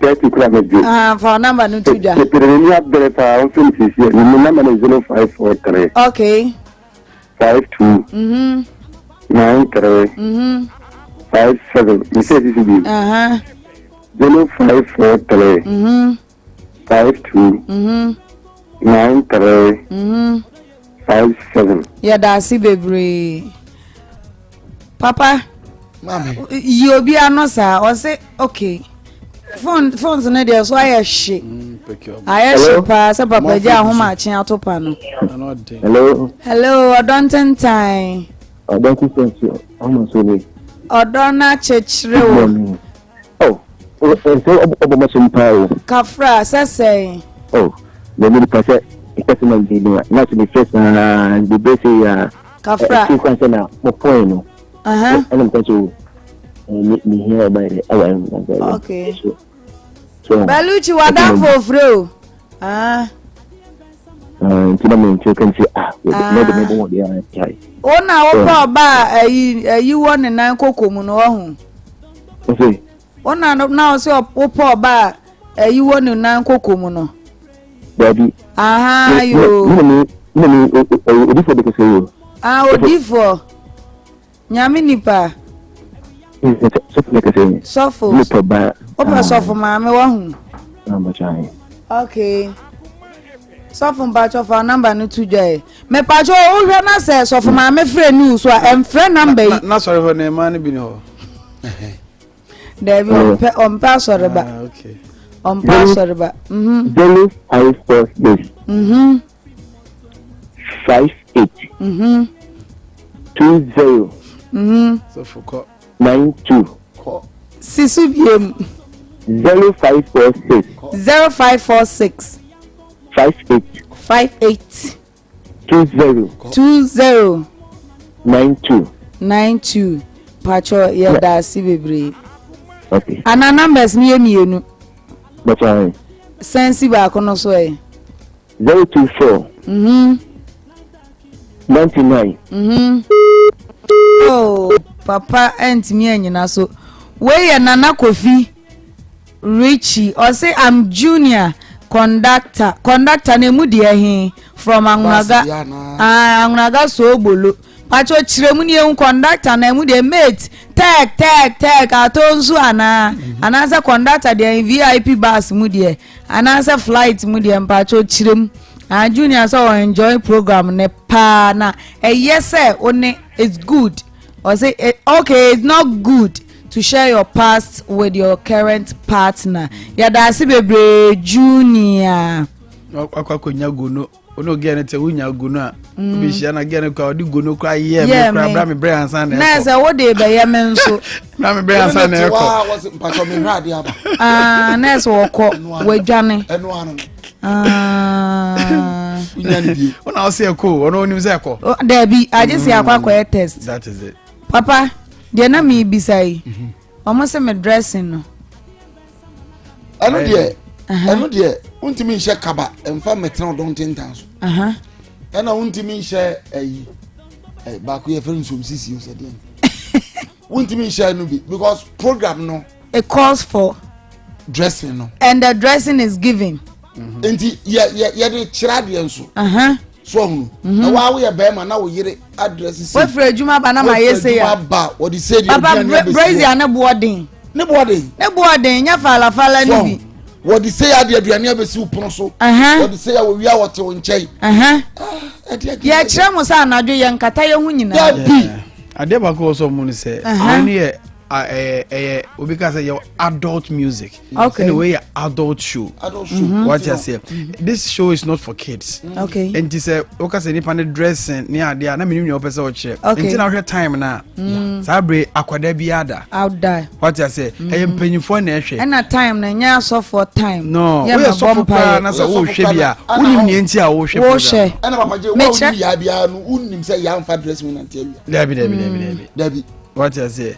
30 koraa mɛgye. Ah, fa wo namba no to dwa. Pepere n'ani abere paa, ɔmfrɛ me seesei. Me namba no 0543. Okay. 52. Mhm. 93. Mhm. 57. Me sɛ sisi bi. Uh-huh. 0543. Mhm. 52. Mhm. 93. Mhm. 57. Yɛda ase bebree. Papa. Maame. Yi obi ano saa ɔse okay. Phone phones no deɛ so ayɛ hye. Mm, Ayɛ hye paa sɛ papa gya ahoma akye ato pa no. Hello. Hello, ɔdɔ ntentan. Ɔdɔ ntentan so ɔmo nso ni. Ɔdɔ no akyekyere wo. Oh, nso ɔbɔ mo so paa o. Kafra, sɛ sɛn. Oh, na mi nipa sɛ nkɛse na mi ni na so mi fɛ saa bebree sɛ ya. Kafra. Ɛti kwan sɛ na mo pɔn no. Ɛna mo kɔ so mi mi hia ɔba yɛ ɛwɔ ɛmu. Okay. Baluchi wadamfo ofure o. Ah. Nti na mi nti kan sɛ ah mɛ de mɛ bɔ wɔn de ayɛ kyae. O na wopɛ ɔba a ayi ayi wɔ ne nan koko mu no ɔho. Ɔsɛ. O na na ɔsɛ wopɛ ɔba a ayi wɔ ne nan koko mu no. Dabi. Aha yoo. Mi na mi na mi odifo de kɛse yoo. Ah odifo. Nyame nipa. Sɔfo na kɛse yi. Sɔfo. Nipa ba. Wopɛ sɔfo maame wahu. Okay. Sɔfo mpatsɔ fa namba no to dwa yi. Mepatsɔ wohwɛ na sɛ sɔfo maame frɛ ni so a ɛmfrɛ namba yi. Na sɔre hɔ na ɛmaa no bi ni hɔ. Dabi ɔmpɛ ɔmpɛ asɔre ba. Ah, Ɔmpɛ asɔre ba. 0546. 58. 20. 92. Sisu biem. 0546. 0546. 58. 58. 20. 20. 92. 92 Pakyɛ yɛda ase bebree. Okay. Ana numbers no yɛ mienu? Bɛkyɛ. Sɛn si baako no so ɛ? 024. Mhm. 99. Mhm. Oh, papa ɛntumi anyina so. Wei yɛ Nana Kofi Richie. Ɔse I'm junior conductor. Conductor na emu deɛ he from Anwunaga. Ah, Anwunaga Soobolo. Pacho kyerɛ mu ni ehu conductor na emu deɛ mate tɛk tɛk tɛk ato nso anaa mhm. anaasɛ conductor deɛ VIP bus mu deɛ anaasɛ flight mu deɛ mpacho kyerɛ mu. Ah, junior sɛ ɔ enjoy program ne paa na ɛyɛ sɛ wo ne it's good ɔsɛ eh, okay it's not good to share your past with your current partner yɛda ase bebree junior. Wakɔ akɔnya gono ɔne ogɛ no tɛ wonya gono a wobɛhyia na gɛ no kora ɔde gono kora yɛ me kora bra me brɛ ansa na ɛkɔ na sɛ wode bɛyɛ me nso bra me brɛ ansa na ɛkɔ ah, na sɛ wɔkɔ wadwane wona wo sɛ ɛkɔ ɔno onim sɛ ɛkɔ daabi agye sɛ akɔ akɔyɛ test that is it papa deɛ na merebisa yi ɔmo sɛ me dressing no ɛno deɛ ɛno deɛ wontumi nhyɛ kaba mfa mmɛtena ɔdɔn ntentan so ɛna wontumi nhyɛ ɛyi baako yɛ fɛn nsom sisi o sɛ deɛ wontumi nhyɛ no bi because program no. it calls for. dressing no. and the dressing is given. Mm-hmm. nti yɛ yɛ yɛde kyerɛ adeɛ nso. so ɔhunu mhm. na waa woyɛ bɛrima na wo yere adrɛsi se wofiri adwuma ba na ma yɛ se ya wofiri adwuma ba wɔde se deɛ papa brazier ne boɔ den ne boɔ den ne boɔ den nyɛ falafala ne bi wɔde se ya deɛ aduane abɛsi wo pono so wɔde se ya wɔwia wɔte wo nkyɛn ah, yɛkyerɛ mo sɛ anadwo yɛ nkata yɛ ho nyinaa dabi adeɛ baako wɔ sɛ ɔmo no sɛ ɛno yɛ ɛyɛ obi ka sɛ yɛ adult music okay ɛna wei yɛ adult show adult show mm-hmm. wate aseɛ mm-hmm. this show is not for kids okay nti sɛ woka sɛ nipa ne dressing ne adeɛ a na menim nea wopɛ sɛ wokyerɛ nti na wohwɛ time no a mm. saa bere akwadaa bi ada wate aseɛ mm. ɛyɛ mpanyinfoɔ na ɛhwɛ ɛna time no ɛnyɛ asɔfoɔ time no woyɛ sɔfo koraa na sɛ wohwɛ bi a wonim nea nti a wohwɛ program ɛna papa gye wo a wonim yaa biara no wonim sɛ yaa mfa dressing nante awia dabi dabi dabi dabi dabi wate aseɛ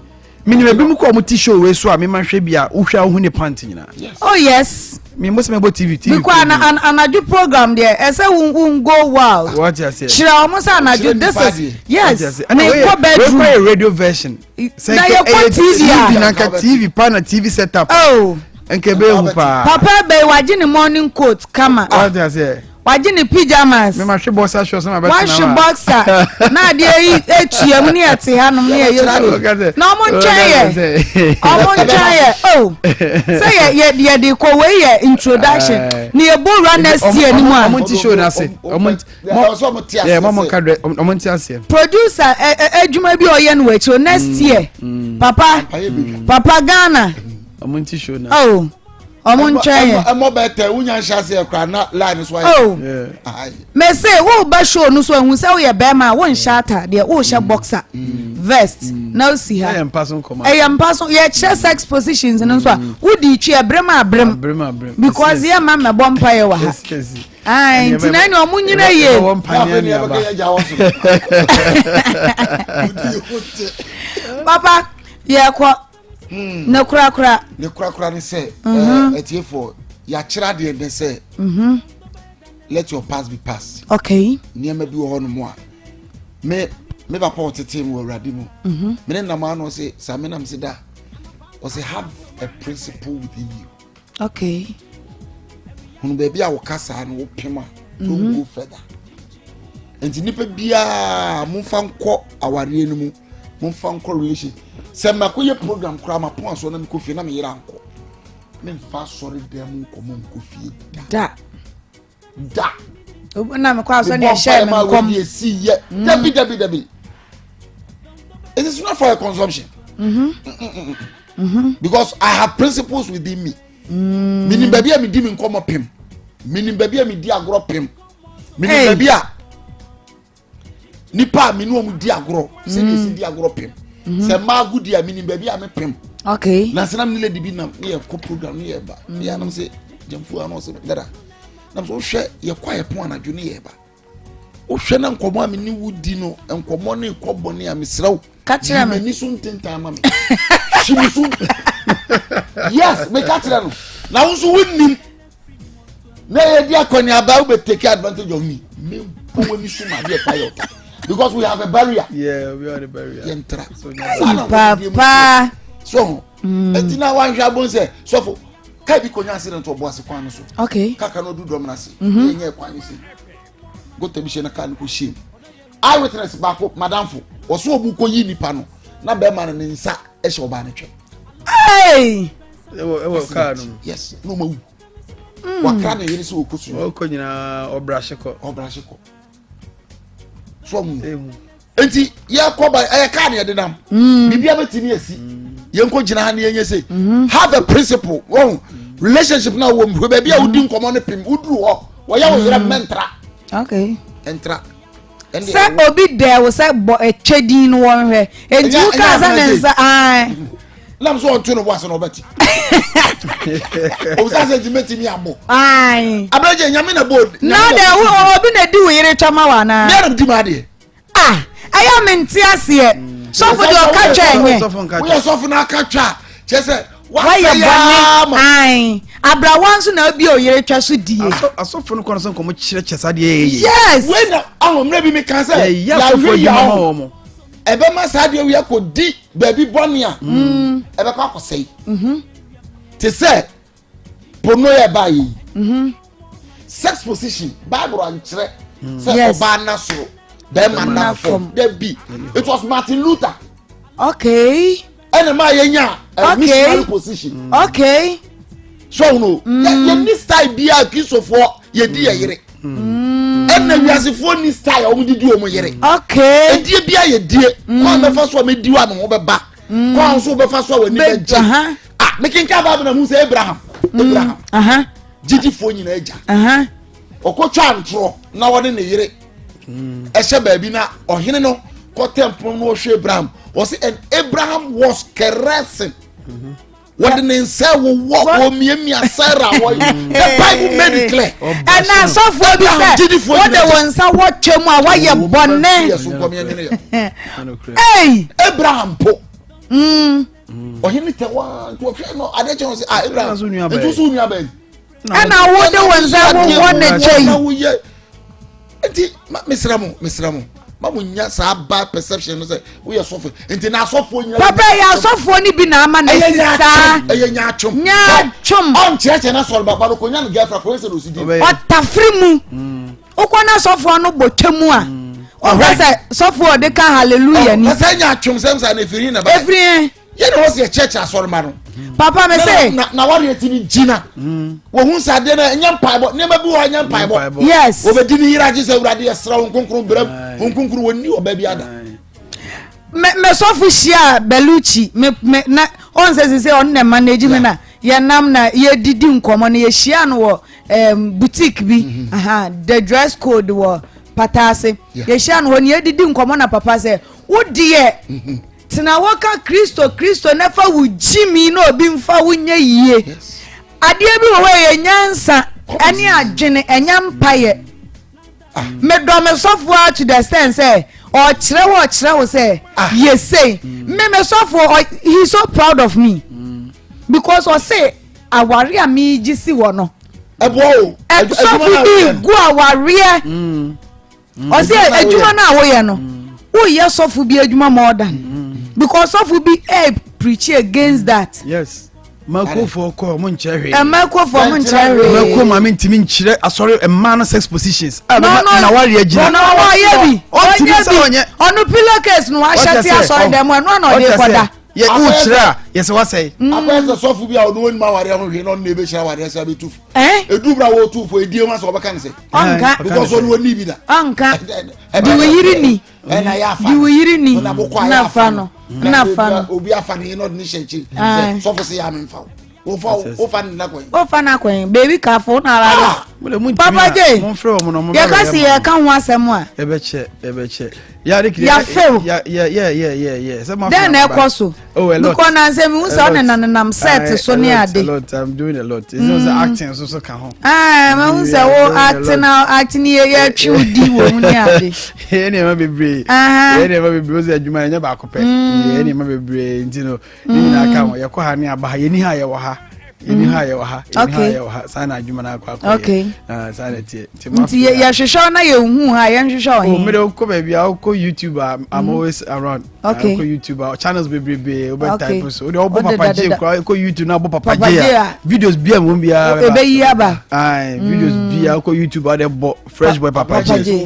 menim ebinom kɔ ɔmo ti show wei so a mema hwɛ bi a wohwɛ a wohu ne pant nyinaa. Oh yes. Mi mo sɛ mɛbɔ TV TV. Because ana an, anadwo program deɛ ɛsɛ wo wo go wild. Wate aseɛ. Kyerɛ ɔmo sɛ anadwo this is yes. Me kɔ bedroom. Wei kɔ yɛ radio version. Sɛ na yɛ kɔ TV a. TV na nka TV pa na TV set up. Oh. Nka ebe ehu paa. Papa bɛyi wagye ne morning coat kama. Wate aseɛ. Wagye ne pyjamas. Mema hwe boxer shorts na mabɛtena Wahwe boxer na adeɛ yi etua mu ne yɛte hanom ne yɛyɛ so. Na ɔmo ntwɛn yɛ. Ɔmo ntwɛn yɛ. Oh. Sɛ yɛ yɛ yɛde kɔ wei yɛ introduction. Ne yɛ bɔ wura next year ni mu a. Ɔmo nti show n'ase. Ɔmo nti. Mo mo nka dɛ ɔmo nti aseɛ. Producer ɛ ɛ adwuma bi a ɔyɛ no wɔ akyire next year. Papa papa Ghana. Ɔmo nti show n'ase. Oh. Ɔmo ntwɛn yɛ. Ɛmɔ bɛ tɛ wunya nhyɛ aseɛ kora na line so ayɛ. Oh. Mese wo ba show no so ehu sɛ woyɛ bɛrima a wonhyɛ ataadeɛ wohyɛ mm. boxer mm. vest mm. na osi ha. Ɛyɛ mpa so nkɔmɔ. Ɛyɛ mpa so yɛkyerɛ sex positions no nso a wodi twi ɛbrem abrem. Because yɛ ma mɛbɔ mpa yɛ wɔ ha. Ayi nti na ɛni ɔmo nyina yie. Papa yɛ kɔ. Hmm. Ne korakora. Ne korakora ne sɛ mhm. eh, atiefoɔ yɛakyerɛ adeɛ ne sɛ mhm. let your past be past. Okay. Nneɛma bi wɔ hɔ nom a me me papa ɔtete mu wɔ awurade mu. Mhm. Me ne nam ano ɔse saa me nam se da ɔse have a principle within you. Okay. Hunu baabi a wɔka saa no wopem a don't mm -hmm. go further. Nti nipa biara momfa nkɔ awareɛ no mu momfa nkɔ relation sɛ mako yɛ program koraa ma pɔn aso na mekɔ fie na meyere ankɔ memfa asɔre dan mu nkɔmɔ nkɔ fie da. Da. Da. Na mekɔ asɔre na ɛhyɛ me nkɔm. Mebɔ esi yɛ. Mm. Dabi dabi dabi. It is not for your consumption. Mm -hmm. Mm -mm -mm. -hmm. Because I have principles within me. Mm. Menim baabi a medi me nkɔmɔ pem. Menim baabi a medi agorɔ pem. Menim baabi a nipa a me ne wɔn di agorɔ sɛdeɛ esi di agorɔ pem mhm. sɛ mmaa agodi a menim baabi a me pem. Okay. Na sɛ na me ne lady bi nam ne yɛ kɔ program ne yɛ ba ne yɛ anam sɛ gyamfo ano sɛ dada nam sɛ wohwɛ yɛ kɔ a yɛ pɔn anadwo ne yɛ ba wohwɛ na nkɔmɔ a me ne wo di no nkɔmɔ ne kɔ bɔne a mesrɛ wo. Ka kyerɛ me. M'ani so ntentan ma me. Hwi me so. Yes, meka kyerɛ no. Na wo nso wonnim. Na yɛ di akɔneaba wo bɛ take advantage of me. Me bɔ w'ani so ma adeɛ fa yɛ ɔta. Because we have a barrier. Yeah, we have a barrier. Yɛn tra. Papa. So, eti na wanhwɛ abon sɛ sɔfo kaa bi konya accident wɔ boase kwan no so. Okay. Kaka no du dɔm no ase. Yɛn nyɛ kwan no si. Gota bi hyɛ na kaa no kɔ hyɛ mu. Eye witness baako madamfo wɔso wɔn kɔ yi nipa no na bɛrima no ne nsa hyɛ ɔbaa no twɛ. Hey! Ɛwɔ ɛwɔ kaa no mu. Yes, na ɔma wu. Hmm. Wakra ne yere sɛ ɔkɔ su. Ɔkɔ nyinaa ɔbrahye kɔ. Ɔbrahye kɔ. So ɔmo yi. Nti yɛkɔ ba ɛyɛ kaa na yɛde nam. Hmm. Biribi abɛtumi asi. Hmm. Yɛnkɔ gyina ha ne yɛnyɛ se. Have a principle. Wɔn relationship na wɔ mu. Baabi a wodi nkɔmɔ no pem woduru hɔ. Wɔyɛ wo yerɛ mɛntra. Okay. Ntra. Sɛ obi dɛ wo sɛ bɔ ɛtwɛ din no wɔn hwɛ enti wo kaa sɛ ne nsa ae. Nam so ɔnto no bo ase na ɔbɛte. Obisa sɛ nti mɛtumi abɔ. Ae. Abɛgye nyame na bɔ. Na dɛ wo obi na di wo yere twɛ ma wa anaa. Mea na di ma adeɛ. Ah ɛyɛ me nte aseɛ. Sɔfo deɛ ɔka twɛ nyɛ. Woyɛ sɔfo na aka twɛ a kyerɛ sɛ wayɛ bɔne ae abrawa nso na obi oyere twa so die. Asɔfo no kɔ no sɛ nkɔmɔ kyerɛkyerɛ saa deɛ yɛ yɛ. Yes. Wei na ahɔ mmerɛ bi mi kan sɛ yɛyɛ asɔfo adwuma ma wɔn. Ɛbɛma saa deɛ wei akɔ di baabi bɔne a mm. ɛbɛkɔ akɔsɛe. Mm-hmm. Te sɛ pono yɛ ba yi. Mm-hmm. Sex position Bible ankyerɛ mm. sɛ ɔbaa na soro bɛrima na fam dabi it was Martin Luther. Okay. Ɛna maa yɛ nya a missionary position. Okay. So ɔhun o. Mm. Yɛ ni style bi a kristofoɔ yɛ di yɛ yere. Mm. Ɛna wiasefoɔ ni style a wɔn de di wɔn yere. Okay. Edie bi a yɛ die. Mm. Kwan bɛfa so a mɛ di wa mi ho bɛ ba. Mm. Kwan nso bɛfa so a wɔ ani bɛ gye. Ah, mekenkan baabu na mu sɛ Abraham. Abraham. Uh-huh. Gyidifoɔ nyinaa agya. Uh-huh. Ɔkɔtwa ntorɔ na wɔne ne yere ɛhyɛ baabi na ɔhene no kɔtɛ mpono no ɔhwɛ Abraham ɔsi and Abraham was caressing wɔde ne nsa wowɔ wɔmiamia Sarah wɔ the Bible made it clear. Ɛna asɔfoɔ bi sɛ wode wo nsa wɔ twɛ mu a woayɛ bɔne. Abraham po. Ɔhene tɛ waa nti ɔhwɛ no adeɛ kyɛn sɛ ah Abraham nti so nua bɛn. Ɛna wode wo nsa wowɔ ne kyɛ yi. Nti mesrɛ mo mesrɛ mo ma mo nya saa bad perception no sɛ woyɛ sɔfo nti na asɔfoɔ nyina. Papa yɛ asɔfoɔ no bi na ama na esi saa. Ɛyɛ nyaatwom. Nyaatwom. Ɔnkyerɛkyerɛ na sɔrɔ baba no ko nya no girlfriend ko ɛsɛ na osi di. Ɔtafiri mu. Wokɔ na sɔfoɔ no bɔ twɛ mu a. Ɔka sɛ sɔfoɔ ɔde ka hallelujah ni. Ɔsɛ nyaatwom sɛm saa na efiri na ba. Efiri yɛn. Yɛn na wɔsi ɛkyerɛkyerɛ asɔrima no. Papa mi se. Na na wari eti ni gyina. Wɔn ho nsa adeɛ na ɛnyɛ mpaebɔ nneɛma bi wɔ hɔ ɛnyɛ mpaebɔ. Yes. Wɔbɛdi ne yere agye sɛ awurade ɛsrɛ wɔn nkonkron brɛm wɔn nkonkron wɔn ni ɔbaa bi ada. Me me sɔfo hyia Bellucci me me na ɔn sɛ sise ɔno na manage me na yɛnam na yɛdidi nkɔmɔ no yɛhyia no wɔ um, boutique bi mm -hmm. aha the dress code wɔ pataase yɛhyia no hɔ ne yɛdidi nkɔmɔ na papa sɛ wo deɛ mm -hmm. Tena hɔ ka Kristo, Kristo na fa wo gyimi na obi mfa wo nyɛ yie. Adeɛ bi wɔ hɔ ɛyɛ nyansa ɛne adwene ɛnyɛ mpaeɛ. Ah. Medɔ me sɔfoɔ a to the extent sɛ ɔkyerɛ wo ɔkyerɛ wo sɛ ah. yɛ sei. Me me sɔfoɔ he is so proud of me mm. because ɔse aware a megye si hɔ no. Ɛboa o. Sɔfo bi gu awareɛ. Mm. Mm. Ɔsɛ adwuma no a woyɛ no mm. woyɛ sɔfo bi adwuma more than mm. because sɔfo bi ɛ preach against that. Yes. Makofoɔ kɔ ɔmo nkyerɛ hwee. Makofoɔ ɔmo nkyerɛ hwee. Mako maame ntumi nkyerɛ asɔre mmaa no sex positions. A bɛma na wari agyina. Ɔno ɔyɛ bi ɔnyɛ bi ɔno pillow case no wahyɛ te asɔre dɛm ɛno ana ɔde kɔda. Yɛ wokyerɛ a yɛsɛ wasɛe. Akɔyɛ sɛ sɔfo bi a ɔno onim awareɛ ho hwee na ɔno na ebehyira awareɛ sɛ abetu fo. Edu bra wɔtu fo edie ho asɛ ɔbɛka ne sɛ. Ɔnka. Because ɔno ɔni bi da. Ɔnka. Di wo yiri ni. Ɛna yɛ afa. Di wo yiri ni. Na fa no. Na fa no. Obi afa ne na ɔde ne hyɛ akyiri. Sɛ sɔfo sɛ yɛ ame nfa wo. Wofa wofa ne nakɔn. Wofa nakɔn. Baby kafo na ara. Papa J, yɛka se yɛka ho asɛm a. Ɛbɛkyɛ, ɛbɛkyɛ. Yafew. Dɛn na ɛkɔ so? Oh, a lot. Because na nsɛm mehu sɛ ɔne nanenam set so ne ade. A lot, I'm doing a lot. It's mm. acting so so ka ho. Ah, mehu sɛ wo acting na acting yɛ yɛtwe wo di wɔ mu ne ade. Yɛ nneɛma bebree. Yɛ nneɛma bebree. Wo sɛ adwuma yɛnyɛ baako pɛ. Yɛ nneɛma bebree nti no. Ne nyinaa ka ho. Yɛkɔ ha ne aba ha. Yɛni ha yɛwɔ ha. Yɛni ha yɛwɔ ha. Yɛni ha yɛwɔ ha. Saa na adwuma no akɔ akɔ yɛ. Ah, saa na ɛteɛ. Nti yɛhwehwɛ na yɛnhu ha yɛnhwehwɛ ɔhe. Oh, mede wokɔ baabi a wokɔ YouTube a I'm always around. Okay. Wokɔ YouTube a channels bebrebe wobɛ type so. Wode wobɔ Papa J kora wokɔ YouTube na wobɔ Papa J a videos bia mu biara bɛba. Ɛbɛyi aba. Aye, videos bia wokɔ YouTube a wode bɔ Fresh Boy Papa J.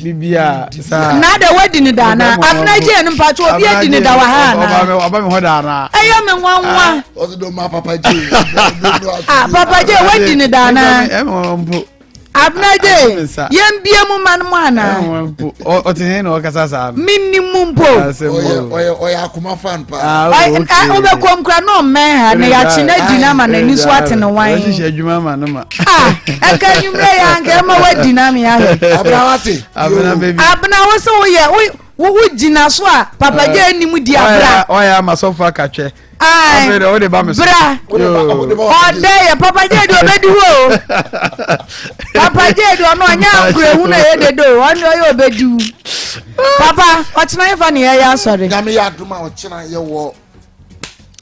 Bibia saa. Na de wadi ne da na. Abena J no mpacho obi adi ne da wɔ ha na. Ɔba me hɔ da na. Ɛyɛ me nwanwa. Ɔsi do ma Papa J. Ah, Papa J wadi ne da na. Ɛmɛ mpo. Abena J yɛn bie mu ma no mu ana. Ɔte he na ɔkasa saa no. Minni mu mpo. Ɔyɛ ɔyɛ akoma fan paa. Wobɛkɔ nkura na ɔmmɛn ha na yɛakye no adi no ama n'ani so ate ne wan. Ɔhyehyɛ adwuma ma no ma. Ah, ɛnka anwummerɛ yɛ anka ɛma woadi no ame ahwɛ. Abena wate. Abena baby. Abena wo sɛ woyɛ wo wo gyina so a Papa J anim di abra. Ɔyɛ ama sɔfo akatwɛ. Ayi bra ɔdɛ yɛ papa jɛ di ɔbɛ di wo papa jɛ di ɔno ɔnyɛ ankorahu na ɛyɛ dede o ɔno ɔyɛ ɔbɛ di wo papa ɔkyena yɛ fa ne yɛ yɛ asɔre. Nyame yɛ adum a ɔkyena yɛ wɔ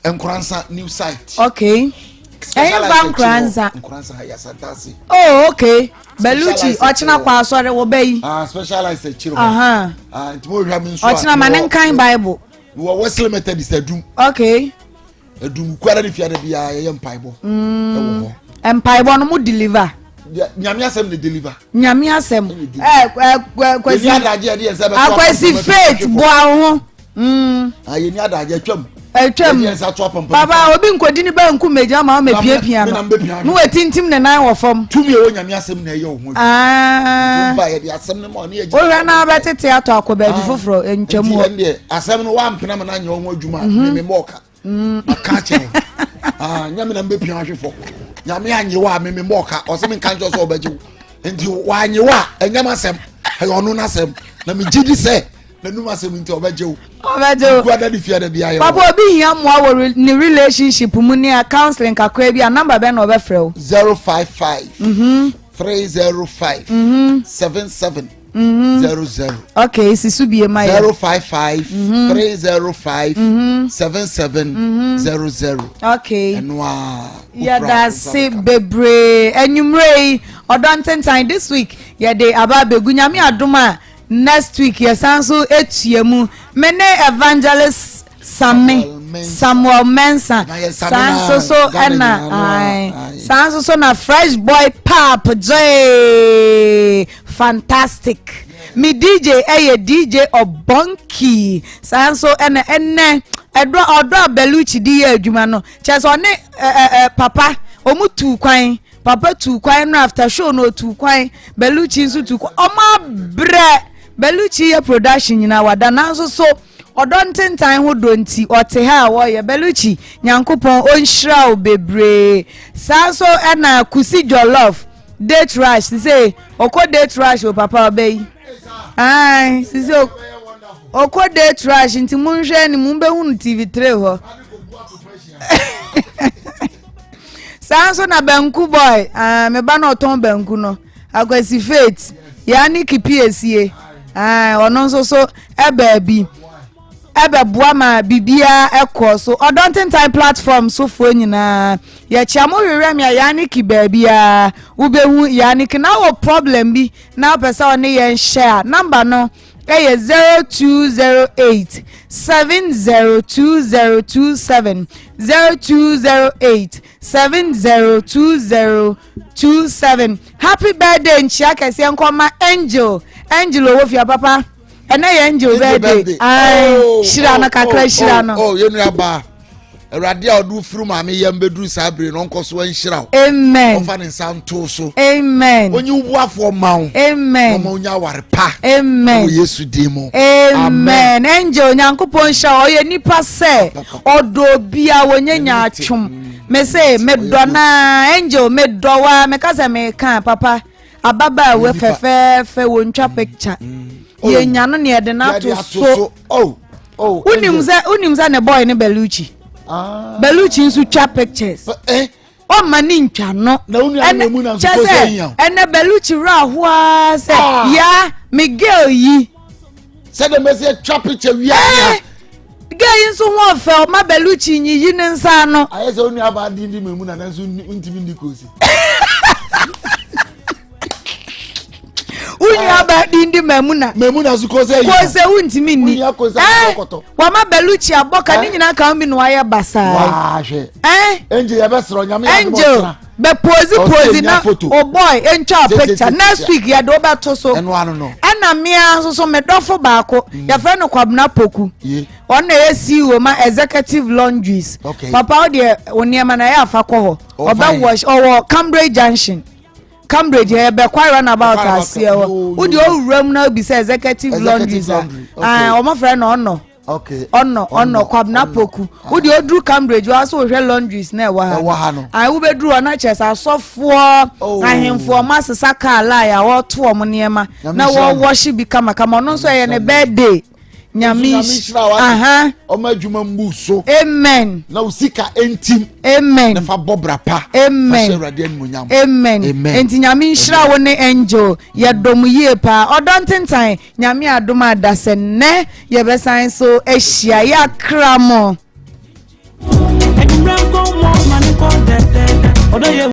Nkoransa new site. Okay. Ɛyɛ fa Nkoransa. Nkoransa yɛ asantase. Oh okay. Beluchi ɔkyena kɔ asɔre wɔ bɛ yi. Ah specialized akyire hɔ. Ah nti mo hwɛ mi nso a. Ɔkyena ma ne nkan Bible. Mewɔ Wesley Methodist Adum. Okay. Adum kuara ne fiada biara yɛyɛ mpaebɔ. Mm. Ɛwɔ hɔ. Mpaebɔ no mo deliver. Nyame asɛm na deliver. Nyame asɛm. Ɛ ɛ kwasi. Yɛni adagye yɛde yɛn nsa bɛto Akwasi faith boa ho. Mm. Ah yɛni adagye atwam. Atwam. Papa obi nkodi ne ba nku mmegya ma ɔmɛ piapia no. Na watintim ne nan wɔ fam. Tumi ɛwɔ nyame asɛm na ɛyɛ wo ho. Ah. Ba yɛde asɛm no ma ɔne yɛ. Wohwɛ na abɛtete atɔ akɔ baabi ah. foforɔ ntwam hɔ. Nti ɛndeɛ asɛm no wampena ma no anyɛ wo ho adwuma mhm. me memmɔ ɔka. Mm. Maka akyerɛ wo. Ah, nyame na mbɛpia ahwe fam. Nyame anye wo a me memmɔ ɔka. Ɔsɛ menka nkyerɛ sɛ ɔbɛgye wo. Nti wanye wo a ɛnyɛ m'asɛm. Ɛyɛ ɔno n'asɛm. Na megye di sɛ n'anum asɛm nti ɔbɛgye wo. Ɔbɛgye wo. Nkuada ne fiada bi ayɛ. Papa obi hia mmoa wɔ ne relationship mu ne a counseling kakra bi a number bɛn na ɔbɛfrɛ wo. 055 305 77 00. Okay, si so bie ma yɛ. 055 305 77 00. Okay. Ɛno a. Yɛda ase bebree anwummerɛ yi ɔdɔ ntentan this week yɛde aba abɛgu nyame adom a Next week yɛsan nso tua mu. Me ne Evangelist Same Samuel Mensah saa nso so ɛna ae saa nso so na Fresh Boy Pap Gyee fantastic. Me DJ ɛyɛ DJ Ɔbɔnki saa nso ɛna ɛnɛ ɛdɔ ɔdɔ a Belucci di yɛ adwuma no kyerɛ sɛ ɔne ɛ ɛ papa wɔn tu kwan. Papa tuu kwan no after show no otuu kwan Bellucci nso tuu kwan ɔmo abrɛ Bellucci yɛ production nyinaa wada nanso so ɔdɔ ntentan ho dɔ nti ɔte ha a wɔyɛ Bellucci Nyankopɔn ɔnhyira wo bebree saa nso ɛna Kusi Jollof date rush sise ɔkɔ date rush o papa ɔbɛ yi ae sise ɔkɔ date rush nti monhwɛ anim mobɛhunu TV3 hɔ saa nso na banku boy ah, me ba na ɔtɔn banku no akwasi faith yaa ne kipi esie ah, ɔno nso so ɛbaa bi ɛbɛboa ma biribiara ɛkɔ so ɔdɔ ntentan platform sofoɔ nyinaa yɛkyia mo hwehwɛ me a yaa ne ki baabiara wobɛhu yaa ne ki na wɔ problem bi na wopɛ sɛ ɔne yɛn hyɛ a namba no ɛyɛ 0208 702027 0208 702027 happy birthday nkyia kɛseɛ nkɔma angel angel owó fia papa ɛnɛ yɛ angel birthday ayi oh, hyira no oh, kakra oh, hyira no. oh yɛn nua baa awurade a ɔde wo firi maame yam bɛduru saa bere no ɔnkɔ so nhyira wo. Amen. Ɔmfa ne nsa nto so. Amen. Onyi wo boafoɔ ma wo. Amen. Ɔma wonya aware pa. Amen. Wɔ Yesu din mu. Amen. Angel Nyankopɔn nhyira wo. Ɔyɛ nipa sɛ ɔdɔ obia wɔnyɛ nyaatwom. Me se medɔ naa Angel medɔ wa meka sɛ meka papa ababaawa fɛfɛɛfɛ wɔntwa picture. Oh. Yɛnya no ne yɛde no ato so. Oh. Oh, Wonim sɛ wonim sɛ ne boy ne Bellucci. Ah. Bellucci nso twa pictures. Eh? Ɔmma ne ntwa no. Na wo nua no mu na nso kyɛ kɔ sɛ sɛ hia. ɛnɛ Bellucci werɛ ahoa sɛ Ah. ya me girl yi. Sɛdeɛ mɛsi atwa picture wia Eh, girl yi nso ho ɔfɛ ɔma Bellucci nyiyi ne nsa ano. Ayɛ sɛ wo nua baa din di mɛmu na nanso ntumi ndi kosi. Wo nua baa din di mɛmu na. Mɛmu na nso kosi ayi. Kosi wuntumi nni. Wo nua kosi Eh, akɔtɔ. wama Bellucci abɔ ka ne Eh. nyinaa ka ho bi na wayɛ basaa. Waa hwɛ. Eh? Angel yɛbɛsrɛ nyame yɛ adom Angel ɔkyena. bɛ pose Ɔsɛ pose nya na photo. o boy ntwa Te, te, picture te, next te. week yɛde wo bɛto so. Ɛno ano no. Ɛna mmea nso so me dɔfo baako yɛfrɛ no Kwabena Poku. Ye. Ɔno na ɛyɛ CEO ma Executive Laundries. Okay. Papa wo deɛ wo nneɛma na ɛyɛ afa kɔ hɔ. Oh, Ɔbɛ fine. wash ɔwɔ Cambridge Junction. Cambridge yɛ bɛ kwae runabout Kwae aseɛ hɔ. Yo, yo, Wo deɛ yo. owura mu na obi sɛ Executive Executive Laundries a. Laundry, okay. Ah, wɔn frɛ no ɔnɔ. Okay. Ɔnɔ ɔnɔ Kwabena Poku. Wo deɛ oduru Cambridge wa so wohwɛ laundries na ɛwɔ ha. Ɛwɔ ha no. Ayi wobɛduru hɔ na kyerɛ sɛ asɔfoɔ Oh. ahemfo ɔmo asesa kaa line a wɔto ɔmo nneɛma Nyame na nhyira no. wɔwɔhye bi kamakama ɔno nso ɛyɛ ne birthday. Nyame Nyame nhyira wo aha ɔma adwuma mbu so. Amen. Na wo sika ntim. Amen. Na fa bɔ bra pa. Amen. Fa hyɛ Awurade animuonyam. Amen. Amen. Enti Nyame nhyira wo ne Angel. Yɛdɔ mo yie paa. Ɔdɔ ntentan. Nyame adom a dasɛ nnɛ yɛbɛsan so ahyia. Yɛakra mo.